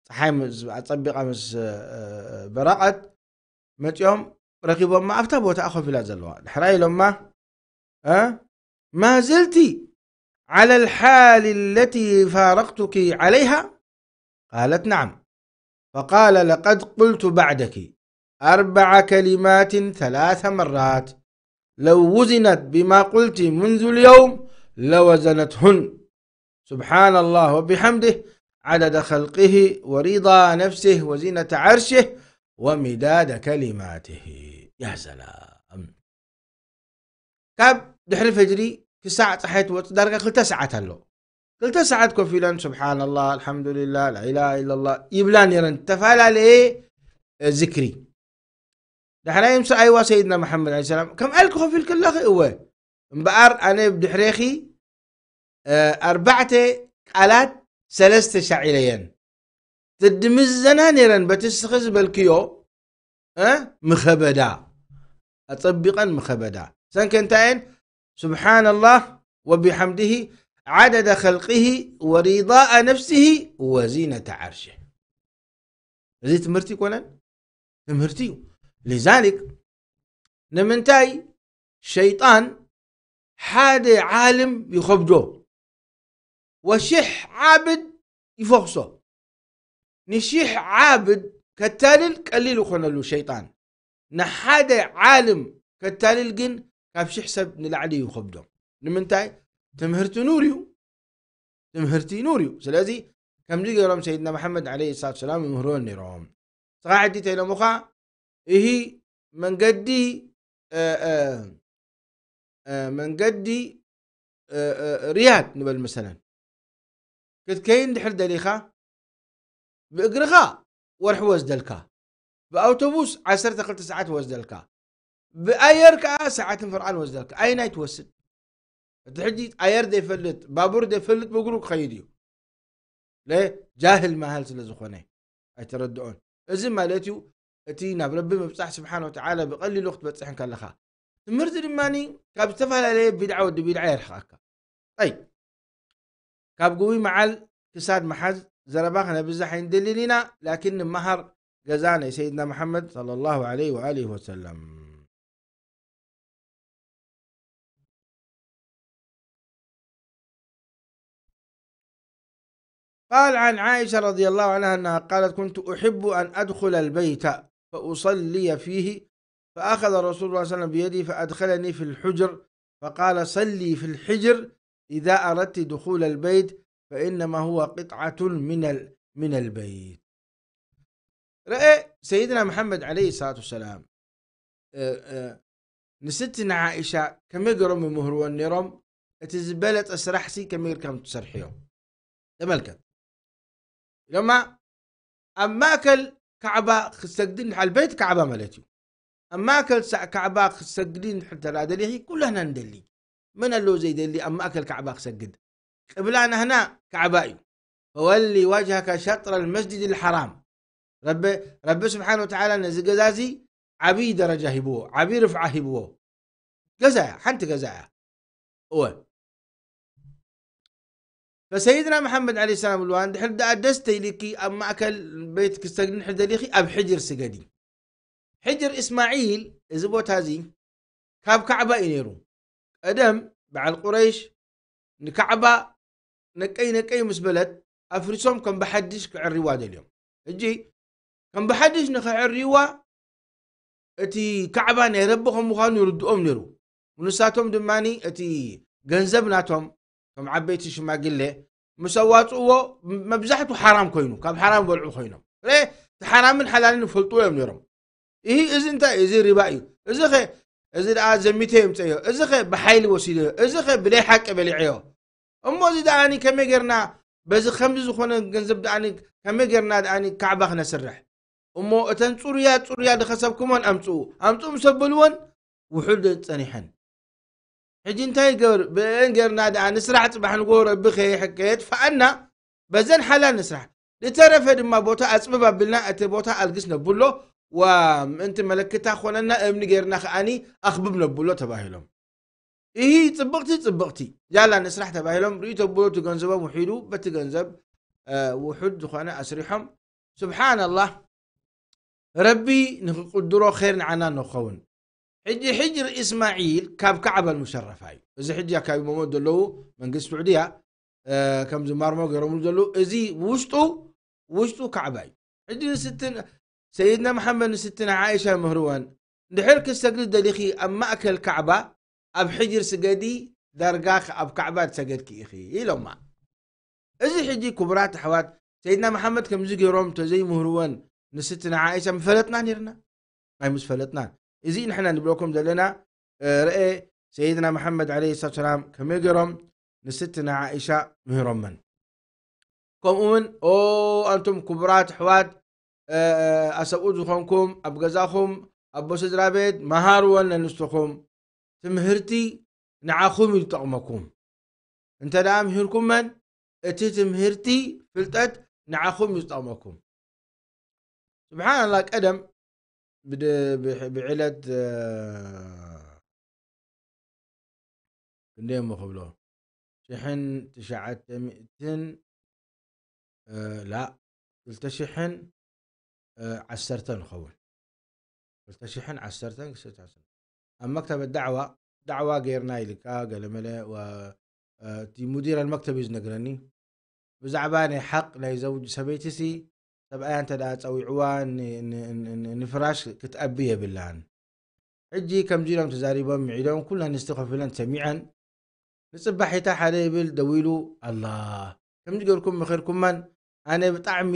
ፀሓይ ኣፀቢቓ ምስ በረቐት መፂኦም ረኪቦማ ኣብታ ቦታ ኮፍ ኢላ ዘለዋ ድሕራ ኢሎማ ما زلت على الحال التي فارقتك عليها؟ قالت نعم. فقال لقد قلت بعدك أربع كلمات ثلاث مرات لو وزنت بما قلت منذ اليوم لوزنتهن. سبحان الله وبحمده عدد خلقه ورضا نفسه وزنة عرشه ومداد كلماته. يا سلام. ካብ ድሕሪ ፈጅሪ ክሳዕ ፀሓይ ትወፅእ ዳርጋ ክልተ ሰዓት ኣሎ። ክልተ ሰዓት ኮፍ ኢለን ስብሓንላ ኣልሓምዱሊላ ላኢላሃ ኢላላ ይብላ ነይረን። ዝተፈላለየ ዝክሪ ዳሕራይ ምስ ኣይዋ ሰይድና መሓመድ ለ ሰላም ከም ኣልክ ኮፍ ኢልክ ኣለኺ እወ እምበኣር ኣነ ብድሕሬኺ ኣርባዕተ ቃላት ሰለስተ ሻዒለየን ትድምዘና ነይረን በቲ ስኺ ዝበልክዮ ምኸበዳ ኣጸቢቐን ምኸበዳ ሰንከ እንታየን سبحان الله وبحمده عدد خلقه ورضاء نفسه وزينة عرشه እዚ ትምህርቲ ይኮነን ትምህርቲ እዩ لذلك ንምንታይ ሸይጣን ሓደ ዓልም ይኸብዶ ወሽሕ ዓብድ ይፈኽሶ ንሽሕ ዓብድ ከታልል ቀሊል ይኾነሉ ሸይጣን ንሓደ ዓልም ከታልል ግን ካብ ሽሕ ሰብ ንላዕሊ ይኸብዶ ንምንታይ ትምህርቲ ኑር እዩ ትምህርቲ ኑር እዩ ስለዚ ከምዚ ገይሮም ሰይድና መሓመድ ለ ሰላት ሰላም ይምህርወን ነይሮም ስኻ ሕጂ ተኢሎምኻ ይህ መንገዲ መንገዲ ሪያድ ንበል መሰለን ክትከይን ድሕር ደሊኻ ብእግርኻ ወርሒ ወስደልካ ብኣውቶቡስ ዓሰርተ ክልተ ሰዓት ወስደልካ ብኣየር ከዓ ሰዓትን ፍርቓን ወስደልካ ኣይናይ ትወስድ እቲ ሕጂ ኣየር ዘይፈልጥ ባቡር ዘይፈልጥ ብእግሩ ክኸይድ እዩ ለ ጃህል ማሃል ስለ ዝኾነ ኣይተረድኦን እዚ ማለት እዩ እቲ ናብ ረቢ ምብፃሕ ስብሓን ወተዓላ ብቐሊሉ ክትበፅሕ እንከለኻ ትምህርቲ ድማ ካብ ዝተፈላለየ ቢድዓ ወዲ ቢድዓ የርሕቐካ ይ ካብ ግዊ መዓል ክሳድ መሓዝ ዘረባ ክነብዛሕ ኣይንደልን ኢና ላኪን ንመሃር ገዛ ናይ ሰይድና መሓመድ صلى الله عليه وآله وسلم قال عن عائشة رضي الله عنها أنها قالت كنت أحب أن أدخل البيت فأصلي فيه فأخذ رسول الله صلى الله عليه وسلم بيدي فأدخلني في الحجر فقال صلي في الحجر إذا أردت دخول البيت فإنما هو قطعة من ال... من البيت رأى سيدنا محمد عليه الصلاة والسلام ንስቲ ንዓኢሻ ከመይ ገሮም ይምህርወን ነይሮም እቲ ዝበለፀ ስራሕሲ ከመይ ኢልካ ትሰርሕዮ ተመልከት ኢሎማ ኣብ ማእከል ካዕባ ክትሰግዲ እንድሓል ቤት ካዕባ ማለት እዩ ኣብ ማእከል ሳዕ ካዕባ ክትሰግዲ እንድሕር ተላ ደሊኺ ኩላህና ንደሊ መን ኣለዎ ዘይደሊ ኣብ ማእከል ካዕባ ክሰግድ ቅብላ ናህና ካዕባ እዩ ፈወሊ ዋጅሃካ ሻጥረ ልመስጅድ ልሓራም ረቢ ስብሓን ወተዓላ ነዚ ገዛ እዚ ዓብዪ ደረጃ ሂብዎ ዓብዪ ርፍዓ ሂብዎ ገዛ እያ ሓንቲ ገዛ እያ እወ ፈሰይድና መሓመድ ለ ሰላም ልዋ እንድሕር ደኣ ደስ ተይልኪ ኣብ ማእከል ቤት ክሰግዲ እንድሕር ደሊኺ ኣብ ሕጅር ስገዲ ሕጅር እስማዒል እዚ ቦታ እዚ ካብ ካዕባ እዩ ነይሩ ቀደም በዓል ቁረይሽ ንካዕባ ነቀይ ነቀይ ምስ በለት ኣፍሪሶም ከም ብሓድሽ ክዕርዋ ደልዮም ሕጂ ከም ብሓድሽ ንክዕርዋ እቲ ካዕባ ናይ ረቢ ከም ምዃኑ ይርድኦም ነይሩ ንሳቶም ድማ እቲ ገንዘብ ናቶም ከም ዓበይቲ ሽማግሌ ምስ ኣዋፅእዎ መብዛሕቱ ሓራም ኮይኑ ካብ ሓራም በልዑ ኮይኖም ረ እቲ ሓራምን ሓላልን ይፈልጥዎ እዮም ነይሮም ይህ እዚ እንታይ እዚ ሪባ እዩ እዚ ኸ እዚ ደኣ ዘሚተ የምፀዮ፣ እዚ ኸ ብሓይሊ ወሲደዮ፣ እዚ ኸ ብለይ ሓቂ በሊዐዮ። እሞ እዚ ደኣኒ ከመይ ጌርና በዚ ከምዚ ዝኾነ ገንዘብ ደኣኒ ከመይ ጌርና ደኣኒ ካዕባ ክነስርሕ? እሞ እተን ጽሩያት ጽሩያት ዝኸሰብኩሞን ኣምጽኡ፣ ኣምጽኡ ምስ ኣበልወን ውሑድ ጸኒሐን። ሕጂ እንታይ ይገብር? ብአን ጌርና ደኣ ንስራሕ ጽባሕ ንጎ ረቢ ከየጥፍኣና በዘን ሓላል ንስራሕ። ዝተረፈ ድማ ቦታ ኣጽብብ ኣቢልና እቲ ቦታ ኣልግስ ነብሎ፣ ዋ ምእንቲ መለክታ ኮነና እምኒ ጌርና ከኣኒ ኣኽብብ ነብሎ ተባሂሎም። ይሂ ጽብቕቲ ጽብቕቲ ጃላ ንስራሕ ተባሂሎም ርእዩ ተብሎ እቲ ገንዘቦም ውሒዱ በቲ ገንዘብ ውሑድ ዝኾነ ኣስሪሖም። ስብሓንላህ፣ ረቢ ንክቅድሮ ር ንዓና ንኸውን። ሕጂ ሕጅር እስማዒል ካብ ካዕባ ሙሸረፋ እዩ። እዚ ሕጂ ኣካቢቦሞ ዘለዉ መንግስቲ ስዑድያ ከምዚ ማርሞ ገይሮምሉ ዘለዉ፣ እዚ ውሽጡ ውሽጡ ካዕባ እዩ። ሕጂ ንስትን ሰይድና መሓመድ ንስትና ዓኢሻ ምህርወን፣ ድሕር ክሰግዲ ደሊኺ ኣብ ማእከል ካዕባ ኣብ ሕጅር ስገዲ፣ ዳርጋ ኣብ ካዕባ ትሰገድኪ ኢኺ ኢሎማ። እዚ ሕጂ ክቡራት ኣሕዋት ሰይድና መሓመድ ከምዚ ገይሮም ተዘይምህርወን ንስትና ዓኢሻ ምፈለጥና ነርና? ኣይ ምስ ፈለጥናን። እዚ ንሕና ንብለኩም ዘለና ርአ ሰይድና መሓመድ ዓለይሂ ሰላቱ ሰላም ከመይ ገይሮም ንስትና ዓኢሻ ምህሮመን። ከምኡ እውን ኦ ኣንቱም ክቡራት ኣሕዋት ኣሰብኡት ዝኾንኩም ኣብ ገዛኹም ኣቦ ስድራ ቤት መሃርወን ነንስትኹም። ትምህርቲ ንዓኹም እዩ ዝጠቕመኩም። እንተ ደኣ ምሂርኩመን እቲ ትምህርቲ ፍልጠት ንዓኹም እዩ ዝጠቕመኩም። ስብሓንላ ቀደም ብዕለት ክንደይ እሞ ክብሎ ሽሕን ትሽዓተ ሚእትን ላ ክልተ ሽሕን ዓሰርተን ይኸውን። ክልተ ሽሕን ዓሰርተን ክስታስን ኣብ መክተበት ዳዕዋ ዳዕዋ ገይርና ኢልካ ገለመለ እቲ ሙዲር ኣልመክተብ እዩ ዝነግረኒ። ብዛዕባ ናይ ሓቅ ናይ ዘውጅ ሰበይቲ ሲ ሰብኣያ እንተ ደኣ ጸዊዕዋ ንፍራሽ ክትኣቢ የብላን። ሕጂ ከምዚ ኢሎም ተዛሪቦም ምዒዶም ኩለን ኣንስቲ ኮፍ ኢለን ሰሚዐን። ንጽባሒታ ሓደ ይብል ደዊሉ ኣላ ከምዚ ገርኩም ምኽርኩመን ኣነ ብጣዕሚ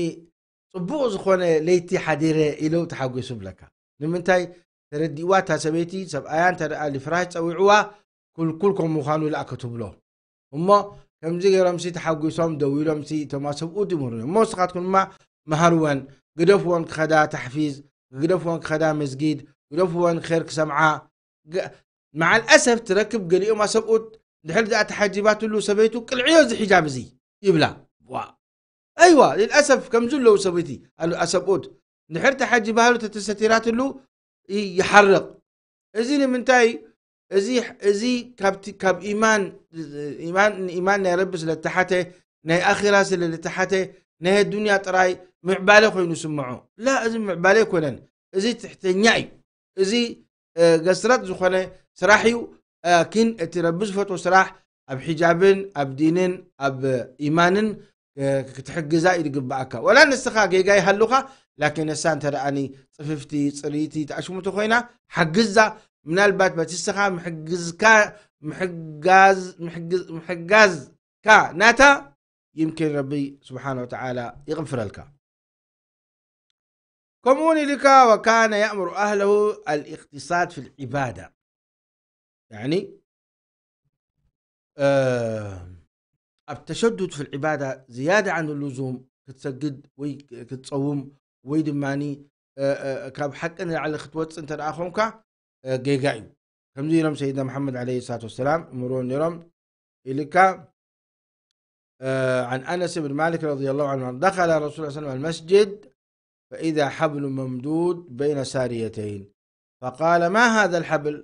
ጽቡቕ ዝኾነ ለይቲ ሓዲረ ኢሉ ተሓጒሱ ብለካ። ንምንታይ ተረዲእዋ እታ ሰበይቲ ሰብኣያ እንተ ደኣ ልፍራሽ ጸዊዕዋ ኩልኩል ከም ምዃኑ ላእ ክትብሎ እሞ ከምዚ ገይሮምሲ ተሓጒሶም ደው ኢሎምሲ እቶም ኣሰብኡት ይምህሩ እዮም። እሞ ንስኻትኩም ድማ መሃርወን፣ ግደፍወን ክኸዳ ታሕፊዝ፣ ግደፍወን ክኸዳ መስጊድ፣ ግደፍወን ኸር ክሰምዓ። መዓል ኣሰፍ ትረክብ ገሊኦም ኣሰብኡት ድሕሪ ደኣ ተሓጂባትሉ ሰበይቱ ቅልዕዮ እዚ ሒጃብ እዚ ይብላ። ዋ ኣይዋ ልልኣሰፍ ከምዚ ኣለዉ ሰበይቲ ኣሰብኡት ድሕሪ ተሓጂባሉ ተተሰቲራትሉ ይሓርቕ። እዚ ንምንታይ? እዚ እዚ ካብቲ ካብ ኢማን ኢማን ኢማን ናይ ረቢ ስለ ተሓተ ናይ ኣኺራ ስለ ዝተሓተ ናይ ኣዱንያ ጥራይ ምዕባለ ኮይኑ ስምዖ። ላ እዚ ምዕባለ ኣይኮነን። እዚ ትሕተኛ እዩ። እዚ ገስረጥ ዝኾነ ስራሕ እዩ። ኪን እቲ ረቢ ዝፈትዎ ስራሕ ኣብ ሒጃብን ኣብ ዲንን ኣብ ኢማንን ክትሕግዛ እዩ ዝግባኣካ። ወላ ንስኻ ጌጋ ይሃሉኻ ላኪን እሳ እንተ ደኣኒ ጽፍፍቲ ጽርይቲ ተኣሽሙቲ ኮይና ሓግዛ። ምናልባት በቲ ንስኻ ምሕግዝካ ምሕጋዝ ምሕግዝ ምሕጋዝካ ናታ ይምኪን ረቢ ስብሓን ወተዓላ ይቕፍረልካ። ከምኡውን ኢልካ ወካነ የእምሩ ኣህለሁ ኣልእቅትሳድ ፊ ልዒባዳ ያኒ ኣብ ተሸዱድ ፊ ልዒባዳ ዝያዳ ዓን ሉዙም ክትሰግድ ወይ ክትፀውም ወይ ድማ ካብ ሓቂ ንላዕሊ ክትወፅእ እንተ ደኣ ኾንካ ጌጋ እዩ። ከምዚ ኢሎም ሰይድና መሓመድ ዓለይሂ ሰላቱ ወሰላም እምርዎ ነይሮም ኢልካ عن أنس بن مالك رضي الله عنه دخل رسول الله صلى الله عليه وسلم المسجد فإذا حبل ممدود بين ساريتين فقال ما هذا الحبل؟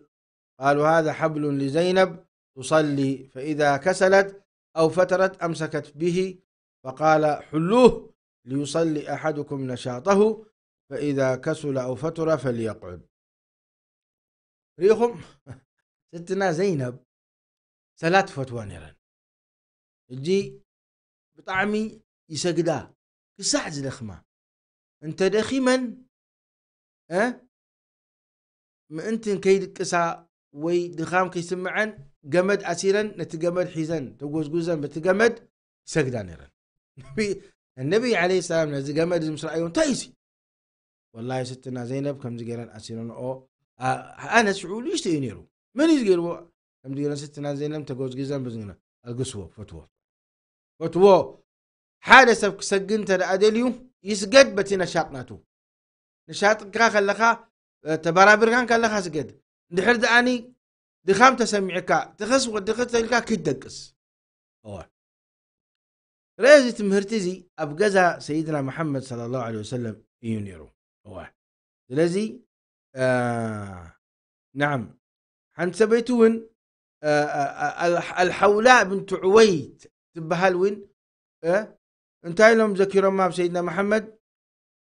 قالوا هذا حبل لزينب تصلي فإذا كسلت أو فترت أمسكت به فقال حلوه ليصلي أحدكم نشاطه فإذا كسل أو فتر فليقعد. ርኢኹም ስትና ዘይነብ ሰላት ትፈትዋ ነይረን። እጂ ብጣዕሚ ይሰግዳ ክሳዕ ዝደኽማ እንተ ደኺመን ምእንትን ከይድቅሳ ወይ ድኻም ከይስምዐን ገመድ ኣሲረን ነቲ ገመድ ሒዘን ተጎዝጉዘን በቲ ገመድ ይሰግዳ ነይረን። ነቢይ ዓለይሂ ሰላም ነዚ ገመድ እዚ ምስ ረኣዮ እንታይ እዩ? ወላሂ ስትና ዘይነብ ከምዚ ገይረን ኣሲረንኦ ኣነ ሽዑ ንእሽቶ እዩ ነይሩ። መን እዩ ዝገይርዎ? ከምዚ ገይረን ስትና ዘይነም ተጎዝጊዘን ብዝግነ ኣልግስዎ። ፈትዎ ፈትዎ ሓደ ሰብ ክሰግድ እንተ ደኣ ደልዩ ይስገድ። በቲ ነሻጥ ናቱ ነሻጥካ ከለኻ ተባራብርካን ከለኻ ስገድ። እንድሕር ደኣኒ ድኻም ተሰሚዕካ ትኸስ ወድኺ ተልካ ክትደቅስ። እዋ ረዚ ትምህርቲ እዚ ኣብ ገዛ ሰይድና መሓመድ صلى الله عليه وسلم እዩ ነይሩ። እዋ ስለዚ ናዓም ሓንቲ ሰበይቲ እውን ኣልሓውላ ብንት ዑወይት ትበሃል እውን እንታይ ኢሎም ዘኪሮማ ኣብ ሰይድና መሓመድ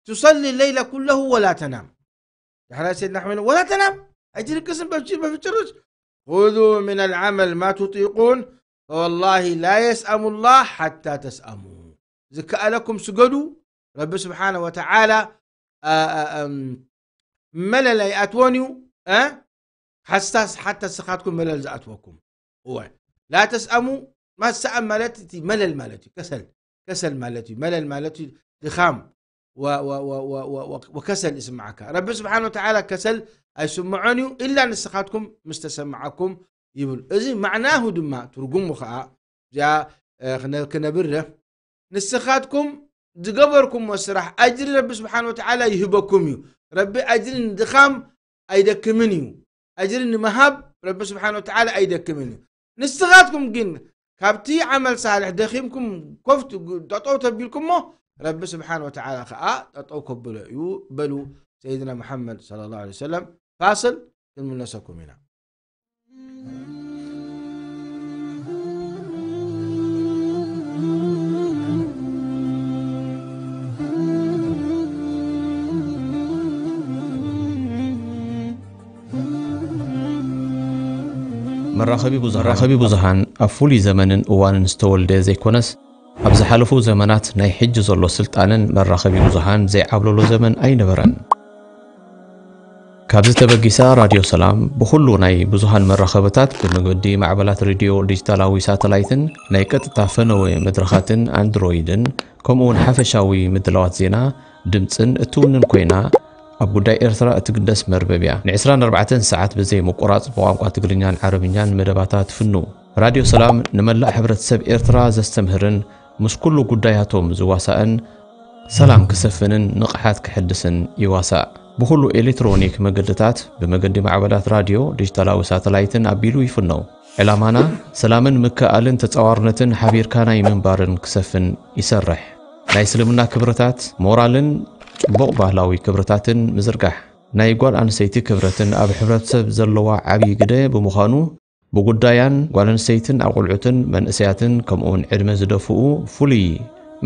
ትሰሊ ለይለ ኩለሁ ወላ ተናም። ዳሕራይ ሰይድና ኣሕመድ ወላ ተናም ኣይትድቅስን በፍጭ በፍጭርስ خذوا من العمل ما تطيقون فوالله لا يسأم الله حتى تسأموا ዝከኣለኩም ስገዱ። ረቢ ስብሓነ ወተዓላ መለል ኣይኣትዎን እዩ ሓስታስ ሓታ ስኻትኩም መለል ዝኣትወኩም እወ ላ ተስኣሙ ማሰኣም ማለት እቲ መለል ማለት እዩ ከሰል ከሰል ማለት እዩ መለል ማለት እዩ ድኻም ወከሰል ይስምዓካ ረቢ ስብሓን ወተዓላ ከሰል ኣይስምዖን እዩ ኢላ ንስኻትኩም ምስ ተሰምዓኩም ይብል እዚ ማዕናሁ ድማ ትርጉሙ ከዓ እዚኣ ክነብርህ ንስኻትኩም ዝገበርኩምዎ ስራሕ ኣጅሪ ረቢ ስብሓን ወተዓላ ይህበኩም እዩ ረቢ ኣጅሪ ንድኻም ኣይደክምን እዩ ኣጅሪ ንምሃብ ረቢ ስብሓን ወተዓላ ኣይደክምን እዩ ንስኻትኩም ግን ካብቲ ዓመል ሳልሕ ደኺምኩም ኮፍ ጠጠው ተቢልኩሞ ረቢ ስብሓን ወተዓላ ከዓ ጠጠው ከብሎ እዩ በሉ ሰይድና መሓመድ صلى الله عليه وسلم ፋስል ክንምለሰኩም ኢና መራኸቢ ብዙሃን ኣብ ፍሉይ ዘመንን እዋንን ዝተወልደ ዘይኮነስ ኣብ ዝሓለፉ ዘመናት ናይ ሕጂ ዘሎ ስልጣነን መራኸቢ ብዙሃን ዘይዓብለሎ ዘመን ኣይነበረን። ካብዚ ተበጊሳ ራድዮ ሰላም ብኹሉ ናይ ብዙሃን መራኸብታት ብመገዲ ማዕበላት ሬድዮ ዲጂታላዊ ሳተላይትን ናይ ቀጥታ ፈነወ መድረኻትን ኣንድሮይድን ከምኡውን ሓፈሻዊ ምድላዋት ዜና ድምፅን እትውንን ኮይና ኣብ ጉዳይ ኤርትራ እትግደስ መርበብ እያ። ን24 ሰዓት ብዘይ ምቁራፅ ብቋንቋ ትግርኛን ዓረብኛን መደባታ ትፍኑ። ራድዮ ሰላም ንመላእ ሕብረተሰብ ኤርትራ ዘስተምህርን ምስ ኩሉ ጉዳያቶም ዝዋሳእን ሰላም ክሰፍንን ንቕሓት ክሕድስን ይዋሳእ። ብኹሉ ኤሌክትሮኒክ መገድታት ብመገዲ ማዕበላት ራድዮ፣ ዲጂታላዊ ሳተላይትን ኣቢሉ ይፍነው። ዕላማና ሰላምን ምክእኣልን ተጻዋርነትን ሓቢርካ ናይ ምንባርን ክሰፍን ይሰርሕ። ናይ እስልምና ክብርታት፣ ሞራልን ጽቡቕ ባህላዊ ክብርታትን ምዝርጋሕ። ናይ ጓል ኣንስተይቲ ክብረትን ኣብ ሕብረተሰብ ዘለዋ ዓብዪ ግደ ብምዃኑ ብጉዳያን ጓል ኣንስተይትን ኣቑልዑትን መንእሰያትን ከምኡውን ዕድመ ዝደፍኡ ፍሉይ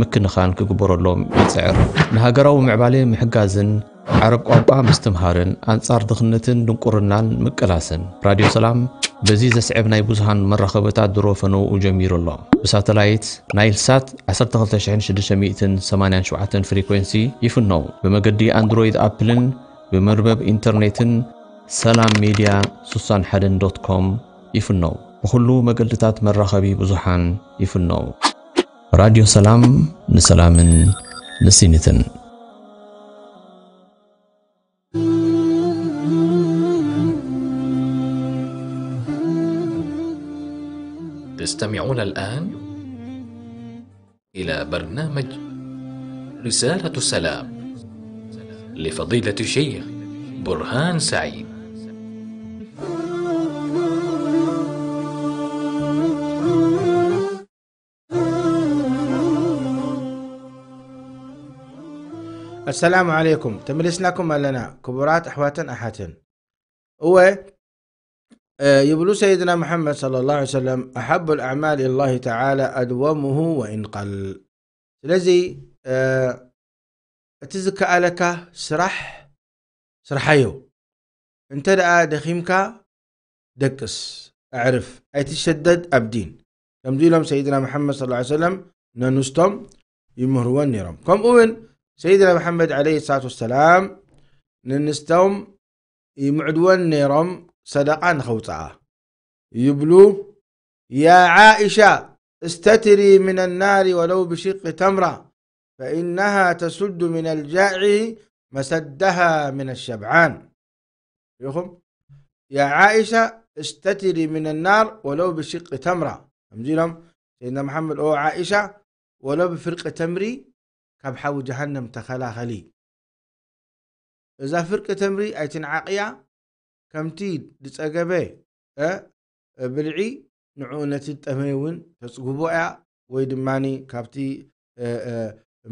ምክንኻን ክግበረሎም ይጽዕር። ንሃገራዊ ምዕባለ ምሕጋዝን ዓረብ ቋንቋ ምስትምሃርን ኣንጻር ድኽነትን ድንቁርናን ምቅላስን። ራድዮ ሰላም በዚ ዘስዕብ ናይ ብዙሃን መራኸብታት ድሮ ፈነውኡ ጀሚሩ ኣሎ። ብሳተላይት ናይል ሳት 12687 ፍሪኩንሲ ይፍነው። ብመገዲ ኣንድሮይድ ኣፕልን ብመርበብ ኢንተርኔትን ሰላም ሜድያ 61 ዶት ኮም ይፍነው። ብኹሉ መገድታት መራኸቢ ብዙሓን ይፍነው። ራድዮ ሰላም ንሰላምን ንሲኒትን። تستمعون الآن إلى برنامج رسالة سلام لفضيلة الشيخ برهان سعيد. السلام عليكم. تملسناكم لنا كبرات أحواتن أحاتن. هو يبلو سيدنا محمد صلى الله عليه وسلم أحب الأعمال إلى الله تعالى أدومه وإن قل. ስለዚ እቲ ዝከኣለካ ስራሕ ስርሓዮ። እንተ ደኣ ደኺምካ ደቅስ፣ ኣዕርፍ፣ ኣይትሸደድ ኣብ ዲን። ከምዚ ኢሎም ሰይድና መሓመድ صلى الله عليه وسلم ነንስቶም ይምህርወን ነይሮም። ከምኡ እውን ሰይድና መሓመድ عليه الصلاة والسلام ነንስቶም ይምዕድወን ነይሮም ሰደቃ ንኸውፅኣ። ይብሉ፣ يا عائشة استتري من النار ولو بشق تمرة فإنها تسد من الجائع مسدها من الشبعان. ኢኹም። ያ ዓኢሻ፣ እስተትሪ ምን ናር ወለው ብሽቅ ተምራ። ከምዚ ኢሎም ሰይድና መሓመድ፣ ኦ ዓኢሻ፣ ወለው ብፍርቂ ተምሪ ካብ ሓዊ ጀሃነም ተኸላኸሊ። እዛ ፍርቂ ተምሪ ኣይትንዓቕያ፣ ከምቲ ዝጸገበ፣ እ፣ ብልዒ፣ ንዕኡ ነቲ ዝጠመየ እውን ተጽግቦ እያ፣ ወይ ድማኒ ካብቲ፣ እ፣ እ፣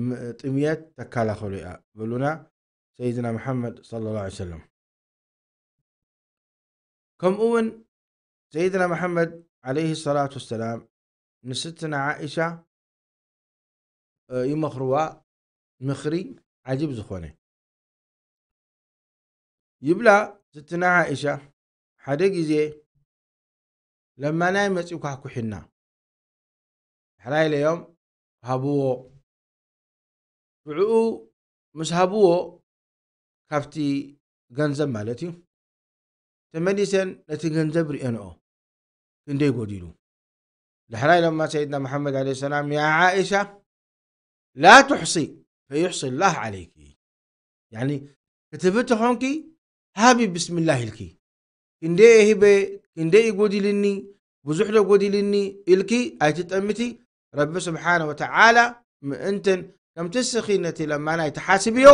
ም-፣ ጥምየት ተከላኸሎ እያ፣ በሉና ሰይድና መሓመድ ሰለላሁ ዐለይሂ ወሰለም። ከምኡ እውን ሰይድና መሓመድ ዐለይሂ ሰላቱ ወሰላም ንስትና ዓኢሻ፣ እ፣ ይመኽርዋ ምኽሪ ዓጂብ ዝኾነ። ይብላ ስትና ዓኢሻ፣ ሓደ ግዜ ለማናይ መጺኡ ኳሕኩሒና። ሕራይ ኢለዮም ሃብዎ። ሽዑኡ ምስ ሃብዎ፣ ካብቲ ገንዘብ ማለት እዩ፣ ተመሊሰን ነቲ ገንዘብ ርእየንኦ ክንደይ ጎዲሉ። ድሕራይ ኢሎማ ሰይድና መሓመድ ዐለይሂ ሰላም፣ ያ ዓኢሻ ላ ቱሕሲ ፈዩሕሲ ላህ ዐለይኪ። ያኒ ክትህቢ ተኾንኪ ሃቢ ብስምላህ ኢልኪ። ክንደይ እየ ሂበ፣ ክንደይ እዩ ጎዲልኒ፣ ብዙሕ ዶ ጎዲልኒ ኢልኪ ኣይትጠምቲ። ረቢ ስብሓነ ወተዓላ ምእንትን ከምቲ እስኺ ነቲ ለማናይ ትሓስብዮ፣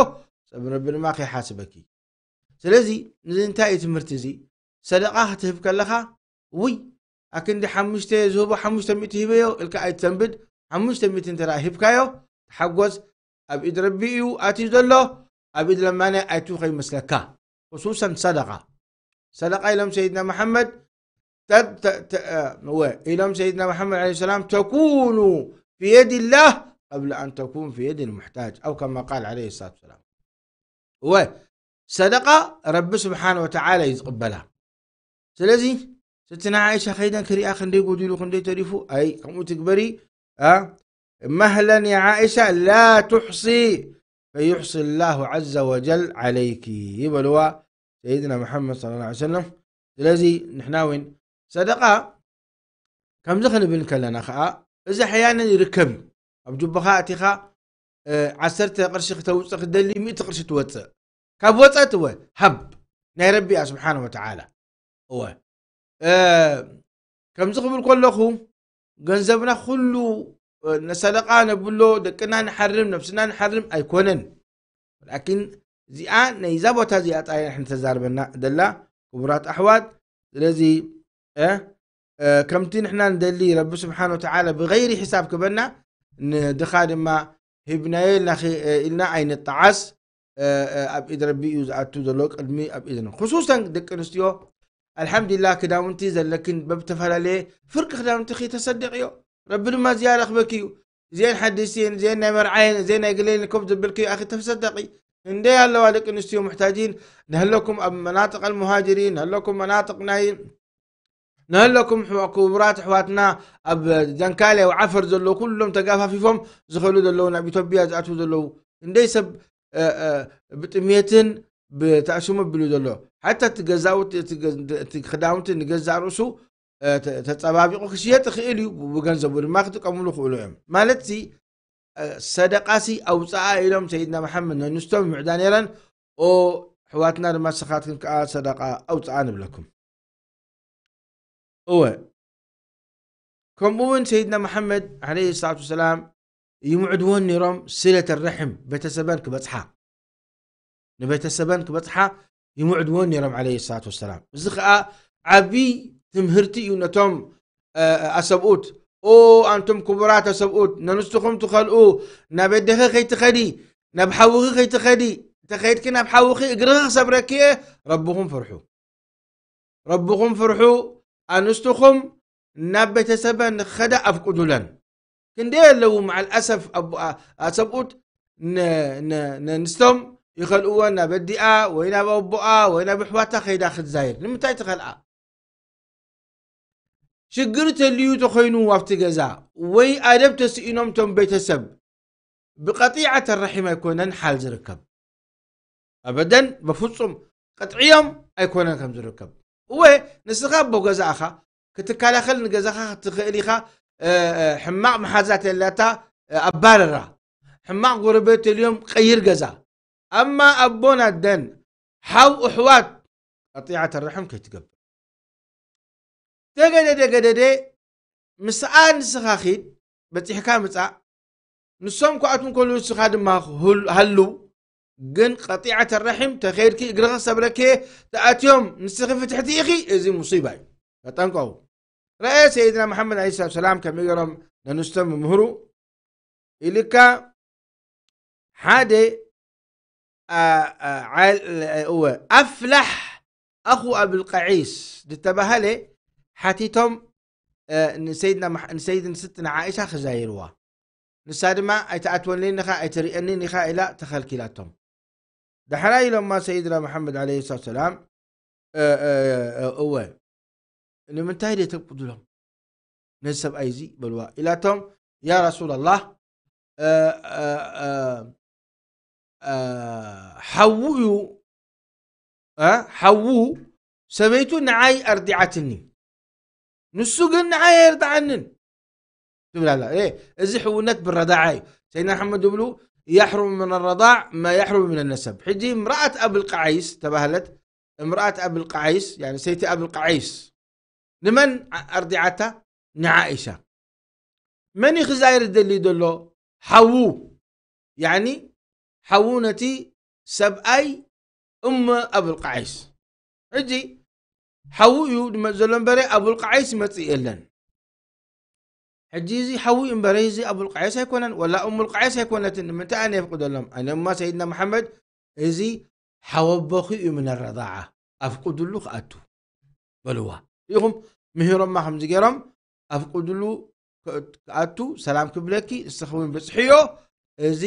ሰብ ረቢ ድማ ከይሓስበኪ። ስለዚ ንዚ እንታይ እዩ ትምህርቲ እዚ? ሰደቓ ክትህብ ከለኻ፣ ውይ ኣክንዲ ሓሙሽተ ዝህቦ ሓሙሽተ ሚእቲ ሂበዮ ኢልካ ኣይትሰንብድ። ሓሙሽተ ሚእቲ እንተ ደኣ ሂብካዮ፣ ተሓጎስ። ኣብ ኢድ ረቢ እዩ ኣትዩ ዘሎ፣ ኣብ ኢድ ለማነ ኣይቱ ከይመስለካ። ክሱሰን ሰደቓ። ሰደቓ ኢሎም ሰይድና መሓመድ፣ ተ-፣ ተ-፣ ተ-፣ እወ፣ ኢሎም ሰይድና መሓመድ ዐለይሂ ሰላም፣ ተኩኑ ፊ የድ ላህ ቀብለ ኣን ተኩን ፊ የድ ልሙሕታጅ፣ ኣው ከማ ቃል ዐለይሂ ሰላቱ ወሰላም። እወ፣ ሰደቓ ረቢ ስብሓነ ወተዓላ እዩ ዝቕበላ። ስለዚ ስትና ዓኢሻ ከይደን ክሪኣ ክንደይ ጎዲሉ ክንደይ ተሪፉ፣ ኣይ ከምኡ ትግበሪ፣ ኣ፣ መህለን ያ ዓኢሻ ላ ቱሕሲ ፈዩሕሲ ላሁ ዐዘ ወጀል ዐለይኪ ይበልዋ ሰይድና መሓመድ ሰለላሁ ዐለይሂ ወሰለም። ስለዚ ንሕና እውን ሰደቓ ከምዚ ክንብል ከለና ኸዓ፣ እዚ ኣሕያናን ይርከብ እዩ። ኣብ ጁባኻ ኣቲኻ፣ እ፣ ዓሰርተ ቅርሺ ክተውፅእ ክደሊ፣ ሚእቲ ቅርሺ ትወፅእ። ካብ ወፀት እወ፣ ሃብ፣ ናይ ረቢ እያ ስብሓነ ወተዓላ። እወ። እ፣ ከምዚ ክብል ከለኹ፣ ገንዘብና ኩሉ፣ እ፣ ንሰደቓ ነብሎ፣ ደቅና ንሓርም፣ ነብስና ንሓርም ኣይኮነን። ላኪን እዚኣ ናይዛ ቦታ እዚኣ ጥራይ ንሕና ተዛርበና ደላ ክቡራት ኣሕዋት። ስለዚ፣ እ፣ እ፣ ከምቲ ንሕና ንደሊ ረቢ ስብሓን ወተዓላ ብገይሪ ሒሳብ ክበና፣ ንድኻ ድማ ሂብናዮ ኢልና ኺ-፣ እ፣ ኢልና ኣይንጠዓስ። እ፣ እ፣ ኣብ ኢድ ረቢ እዩ ዝኣቱ ዘሎ፣ ቅድሚ ኣብ ኢድና። ክሱሰን ደቂ ኣንስትዮ፣ ኣልሓምዱሊላህ ክዳውንቲ ዘለክን በብተፈላለየ ፍርቂ ክዳውንቲ ኺተሰደቕዮ። ረቢ ድማ ዝያዳ ክበኪ እዩ። እዚአን ሓደሽቲ እየን፣ እዚአን ናይ መርዓ እየን፣ እዚአን ናይ ገለ እየን ኮፍ ዘበልክዮ ኣኺ ተሰደቒ። ክንደይ ኣለዋ ደቂ ኣንስትዮ ሙሕታጂን፣ ንህለኩም ኣብ መናጥቕ ኣልሙሃጅሪን፣ ንህለኩም መናጥቕ ናይ፣ ንህለኩም ኣሕዋ-፣ ክቡራት ኣሕዋትና ኣብ ደንካልያ ወዓፈር ዘለዉ ኩሎም ተጋፋፊፎም ዝኸዱ ዘለዉ፣ ናብ ኢትዮጵያ ዝኣትዉ ዘለዉ፣ ክንደይ ሰብ፣ እ፣ እ፣ ብጥሜትን ብተኣሽሙ ኣቢሉ ዘሎ። ሓታ እቲ ገዛውቲ፣ እቲ ገ-፣ እቲ ክዳውንቲ ንገዛእ ርእሱ፣ እ፣ ተ-፣ ተጸባቢቑ ክሽየጥ ይኽእል እዩ፣ ብ-፣ ብገንዘቡ ድማ ክጥቀምሉ ይኽእሉ እዮም። ማለትሲ፣ እ፣ ሰደቃሲ ኣውጽኣ ኢሎም ሰይድና መሓመድ ነንስቶም ይምዕዳ ነይረን። ኦ፣ ኣሕዋትና ድማ ንስኻትክን ከኣ ሰደቃ ኣውጽኣ ንብለኩም። እወ፣ ከምኡ እውን ሰይድና መሓመድ ዓለይሂ ሰላቱ ወሰላም ይምዕድወን ነይሮም፣ ስለተ ረሕም፣ ቤተሰበን ክበጽሓ፣ ንቤተሰበን ክበጽሓ ይምዕድወን ነይሮም ዓለይሂ ሰላቱ ወሰላም። እዚ ኸኣ ዓቢ ትምህርቲ እዩ ነቶም፣ እ፣ ኣሰብኡት። ኦ፣ ኣንቱም ክቡራት ኣሰብኡት፣ ነንስትኹም ትኸልኡ፣ ናብ ኣደኺ ከይትኸዲ፣ ናብ ሓውኺ ከይትኸዲ፣ እንተ ኸይድኪ ናብ ሓውኺ እግርኺ ክሰብረኪ እየ፣ ረብኹም ፍርሑ። ረብኹም ፍርሑ፣ ኣንስትኹም ናብ ቤተሰበን ንኽኸዳ ኣፍቅዱለን። ክንደይ ኣለዉ መዓል ኣሰፍ ኣቦ-፣ ኣ-፣ ኣሰብኡት ነ-፣ ነ-፣ ነንስቶም ይኸልእወን ናብ ኣዲኣ ወይ ናብ ኣቦኣ ወይ ናብ ኣሕዋታ ከይዳ ክትዛየድ። ንምንታይ ትኸልኣ? ሽግር ተልዩ ተኾይኑ ኣብቲ ገዛ ወይ ኣደብ ተስኢኖም ቶም ቤተሰብ ብቀጢዐተ ረሒም ኣይኮነን ሓል ዝርከብ። ኣበደን በፍጹም ቅጥዕዮም ኣይኮነን ከም ዝርከብ። እወ፣ ንስኻ ኣቦ ገዛ ኢኻ፣ ክትከላኸል ንገዛኻ ክትኽእል ኢኻ። እ፣ እ፣ ሕማቕ መሓዛ ተላታ፣ እ፣ ኣባረራ። ሕማቕ ጎረቤት ተልዮም ቀይር ገዛ። ኣማ ኣቦን ኣደን፣ ሓው፣ ኣሕዋት፣ ቀጢዓተ ረሕም ከይትገብር። ተገደደ ገደደ፣ ምስኣ ንስኻ ኺድ፣ በጺሕካ ምጻእ፣ ንሶም ክኣትዉ እንከለዉ ንስኻ ድማ ህል-፣ ሃልው። ግን ቀጢዓተ ረሒም ተኸይድኪ እግርኺ ክሰብረኪ ተኣትዮም ንስኺ ፍትሕቲ ኢኺ፣ እዚ ሙሲባ እዩ። ተጠንቀቑ። ረአ ሰይድና መሓመድ ዓለይሂ ሰላቱ ሰላም ከመይ ገይሮም ነንስቶም ምህሩ ኢልካ ሓደ፣ ኣ፣ ኣ፣ ዓል-፣ እወ፣ ኣፍላሕ ኣኹ ኣብልቀዒስ ዝተባህለ ሓቲቶም፣ እ፣ ንሰይድና መሓ-፣ ንሰይድ ንስትና ዓኢሻ ክዛይርዋ። ንሳ ድማ ኣይትኣትወንን ኢኻ፣ ኣይትርእየንን ኢኻ ኢላ ተኸልኪላቶም። ዳሕራይ ኢሎማ ሰይድና መሓመድ ዓለይሂ ሰላቱ ሰላም፣ እ፣ እ፣ እ፣ እወ፣ ንምንታይ ደይ ተብቅዱሎም ነዚ ሰብኣይ እዚ በልዋ ኢላቶም፣ ያ ረሱላላህ፣ እ፣ እ፣ እ፣ እ፣ ሓዉ እዩ፣ እ፣ ሓዉ ሰበይቱ ንዓይ ኣርዲዓትኒ፣ ንሱ ግን ንዓይ ኣየርድዓንን ትብል ኣላ። እ፣ እዚ ሕውነት ብረዳዓ እዩ። ሰይድና መሓመድ ዝብሉ يحرم من الرضاع ما يحرم من النسب። ሕጂ امرأة أبي القعيس ተባህለት፣ امرأة أبي القعيس፣ يعني ሰይቲ ኣብልቃዓይስ ንመን ኣ-፣ ኣርዲዓታ? ንዓኢሻ። መን እዩ ክዛይር ዝደሊ ዘሎ? ሓዉ። ያኒ ሓዉ ነቲ ሰብኣይ እሞ ኣብልቃዓይስ። ሕጂ ሓዉ እዩ ዝመጽእ ዘሎ እምበረ ኣብልቃዓይስ ይመጽእ የለን። ሕጂ እዚ ሓዉ እዩ እምበረ እዚ ኣብልቃዓይስ ኣይኮነን፣ ወላ እሙልቃዓይስ ኣይኮነትን። ንምንታይ ኣነ የፍቅደሎም? ኣነ እማ ሰይድና መሓመድ እዚ ሓወቦኺ እዩ ምን ረዳዓ፣ ኣፍቅዱሉ ክኣቱ በልዋ። ኢኹም ምሂሮማ ከምዚ ገይሮም ኣፍቅዱሉ ክእ-፣ ክኣቱ ሰላም ክብለኪ፣ ንስኺ እውን ብጽሕዮ፣ እዚ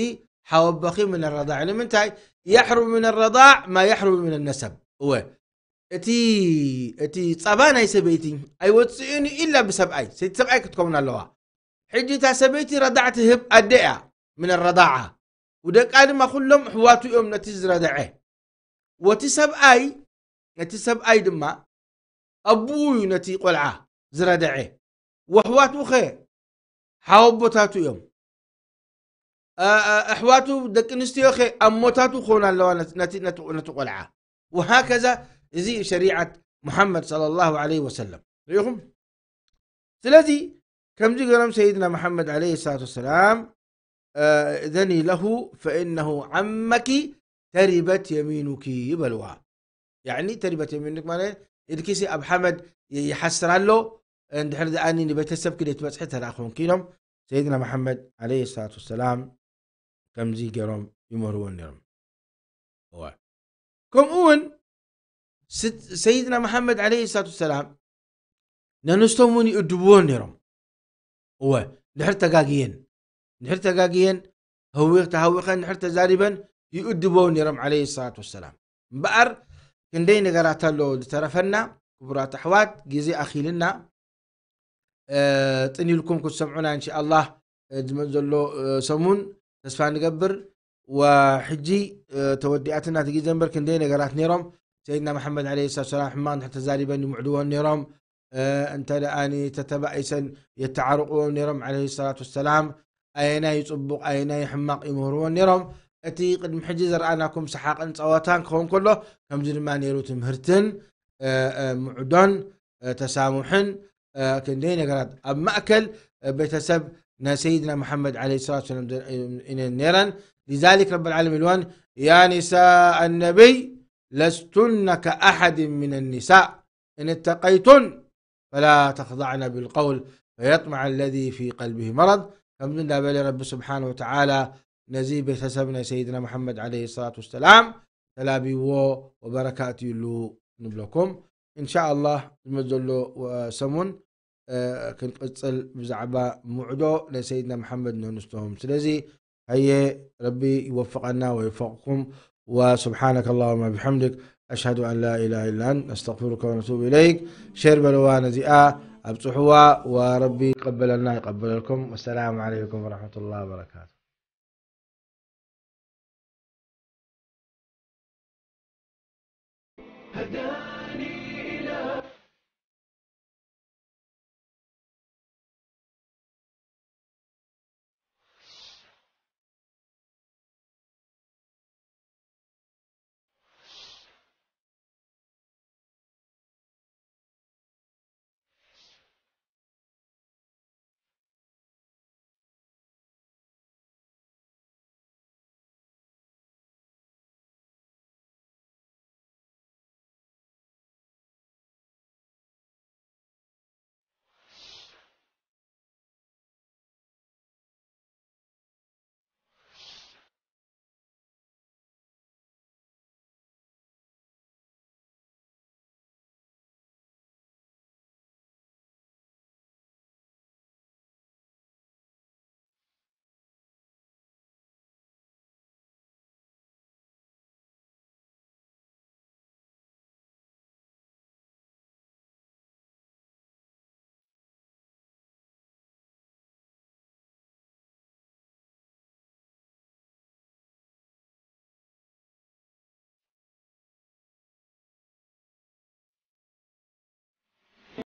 ሓወቦኺ ምን ረዳዕ። ንምንታይ? يحرم من الرضاع ما يحرم من النسب። እወ፣ እቲ፣ እቲ ጸባ ናይ ሰበይቲ ኣይወጽእን ኢላ ብሰብኣይ፣ ሰይቲ ሰብኣይ ክትከውን ኣለዋ። ሕጂ እታ ሰበይቲ ረዳዕ ትህብ ኣደ እያ፣ ምን ረዳዓ። ወደቃ ድማ ኩሎም ኣሕዋቱ እዮም ነቲ ዝረደዐ። ወቲ ሰብኣይ፣ ነቲ ሰብኣይ ድማ ኣቦኡ እዩ ነቲ ቆልዓ ዝረደዐ። ወኣሕዋቱ ኸ ሓወቦታቱ እዮም። ኣ-፣ ኣ-፣ ኣሕዋቱ ደቂ ኣንስትዮ ኸ ኣሞታቱ ክኾኑ ኣለዋ ነቲ፣ ነቲ፣ ነቲ፣ ነቲ ቆልዓ። ወሃከዛ እዚ እዩ ሸሪዓት ሙሓመድ ሰለላሁ ዐለይሂ ወሰለም። ርኢኹም? ስለዚ ከምዚ ገይሮም ሰይድና መሓመድ ዐለይሂ ሰላቱ ወሰላም፣ እ፣ እዘኒ ለሁ ፈኢነሁ ዓመኪ ተሪበት የሚኑኪ በልዋ። ያዕኒ ተሪበት የሚኑክ ማለት ኢድኪሲ ኣብ ሓመድ ይ-፣ ይሓስር ኣሎ፣ እንድሕር ደኣኒ ንቤተሰብኪ ደይትበጽሒ ተደኣ ኮንኪ ኢሎም ሰይድና መሓመድ ዐለይሂ ሰላቱ ወሰላም ከምዚ ገይሮም ይምህርዎ ነይሮም። እዋ። ከምኡ እውን ስት-፣ ሰይድና መሓመድ ዐለይሂ ሰላቱ ወሰላም ነንስቶም እውን ይእድብዎ ነይሮም። እወ፣ ድሕር ተጋግየን፣ ድሕር ተጋግየን፣ ህዊ-፣ ተሃዊኸን፣ ድሕር ተዛሪበን ይእድብዎ ነይሮም ዐለይሂ ሰላቱ ወሰላም። እምበኣር ክንደይ ነገራት ኣሎ ዝተረፈና፣ ክቡራት ኣሕዋት፣ ግዜ ኣኺልና፣ እ፣ ጽን ኢልኩም ክትሰምዑና እንሻኣላህ፣ እ፣ ዝመጽእ ዘሎ፣ እ፣ ሰሙን ተስፋ ንገብር። ወሕጂ፣ እ፣ ተወዲኣትና እቲ ግዜ እምበር ክንደይ ነገራት ነይሮም። ሰይድና መሓመድ ዐለይሂ ሰላቱ ወሰላም ሕማቕ እንድሕር ተዛሪበን ይምዕድዎን ነይሮም። እ፣ እንተ ደኣ ተተባኢሰን የተዓርቕዎን ነይሮም ዐለይሂ ሰላቱ ወሰላም። ኣየናይ ጽቡቕ ኣየናይ ሕማቕ ይምህርዎን ነይሮም። እቲ ቅድሚ ሕጂ ዘርኣናኩም ሰሓቕን ጸወታን ክኸውን ከሎ፣ ከምዚ ድማ ነይሩ ትምህርትን፣ እ፣ እ፣ ምዕዶን፣ እ፣ ተሳሙሕን፣ እ፣ ክንደይ ነገራት ኣብ ማእከል፣ እ፣ ቤተሰብ ናይ ሰይድና መሓመድ ዐለይሂ ሰላቱ ወሰላም ዘ-፣ እየን ነይረን። لذلك ረብ العالمين ኢልወን፣ يا نساء النبي لستن كأحد من النساء إن اتقيتن فلا تخضعن بالقول فيطمع الذي في قلبه مرض። ከምዚ እንዳበለ ረቢ ስብሓነ ወተዓላ ነዚ ቤተሰብ ናይ ሰይድና መሓመድ ዐለይሂ ሰላቱ ወሰላም ተላቢዎ ወበረካ ኣትዩሉ ንብለኩም። እንሻኣላህ ዝመጽእ ዘሎ፣ እ፣ ሰሙን፣ እ፣ ክንቅጽል ብዛዕባ ምዕዶ ናይ ሰይድና መሓመድ ነንስቶም። ስለዚ ሃየ ረቢ ይወፍቐና ወይወፍቕኩም። وسبحانك اللهم وبحمدك أشهد أن لا إله إلا أنت نستغفرك ونتوب إليك. ሸር በልዋ ነዚኣ ኣብጽሕዋ ወረቢ ይቀበለና ይቀበለልኩም። والسلام عليكم ورحمة الله وبركاته.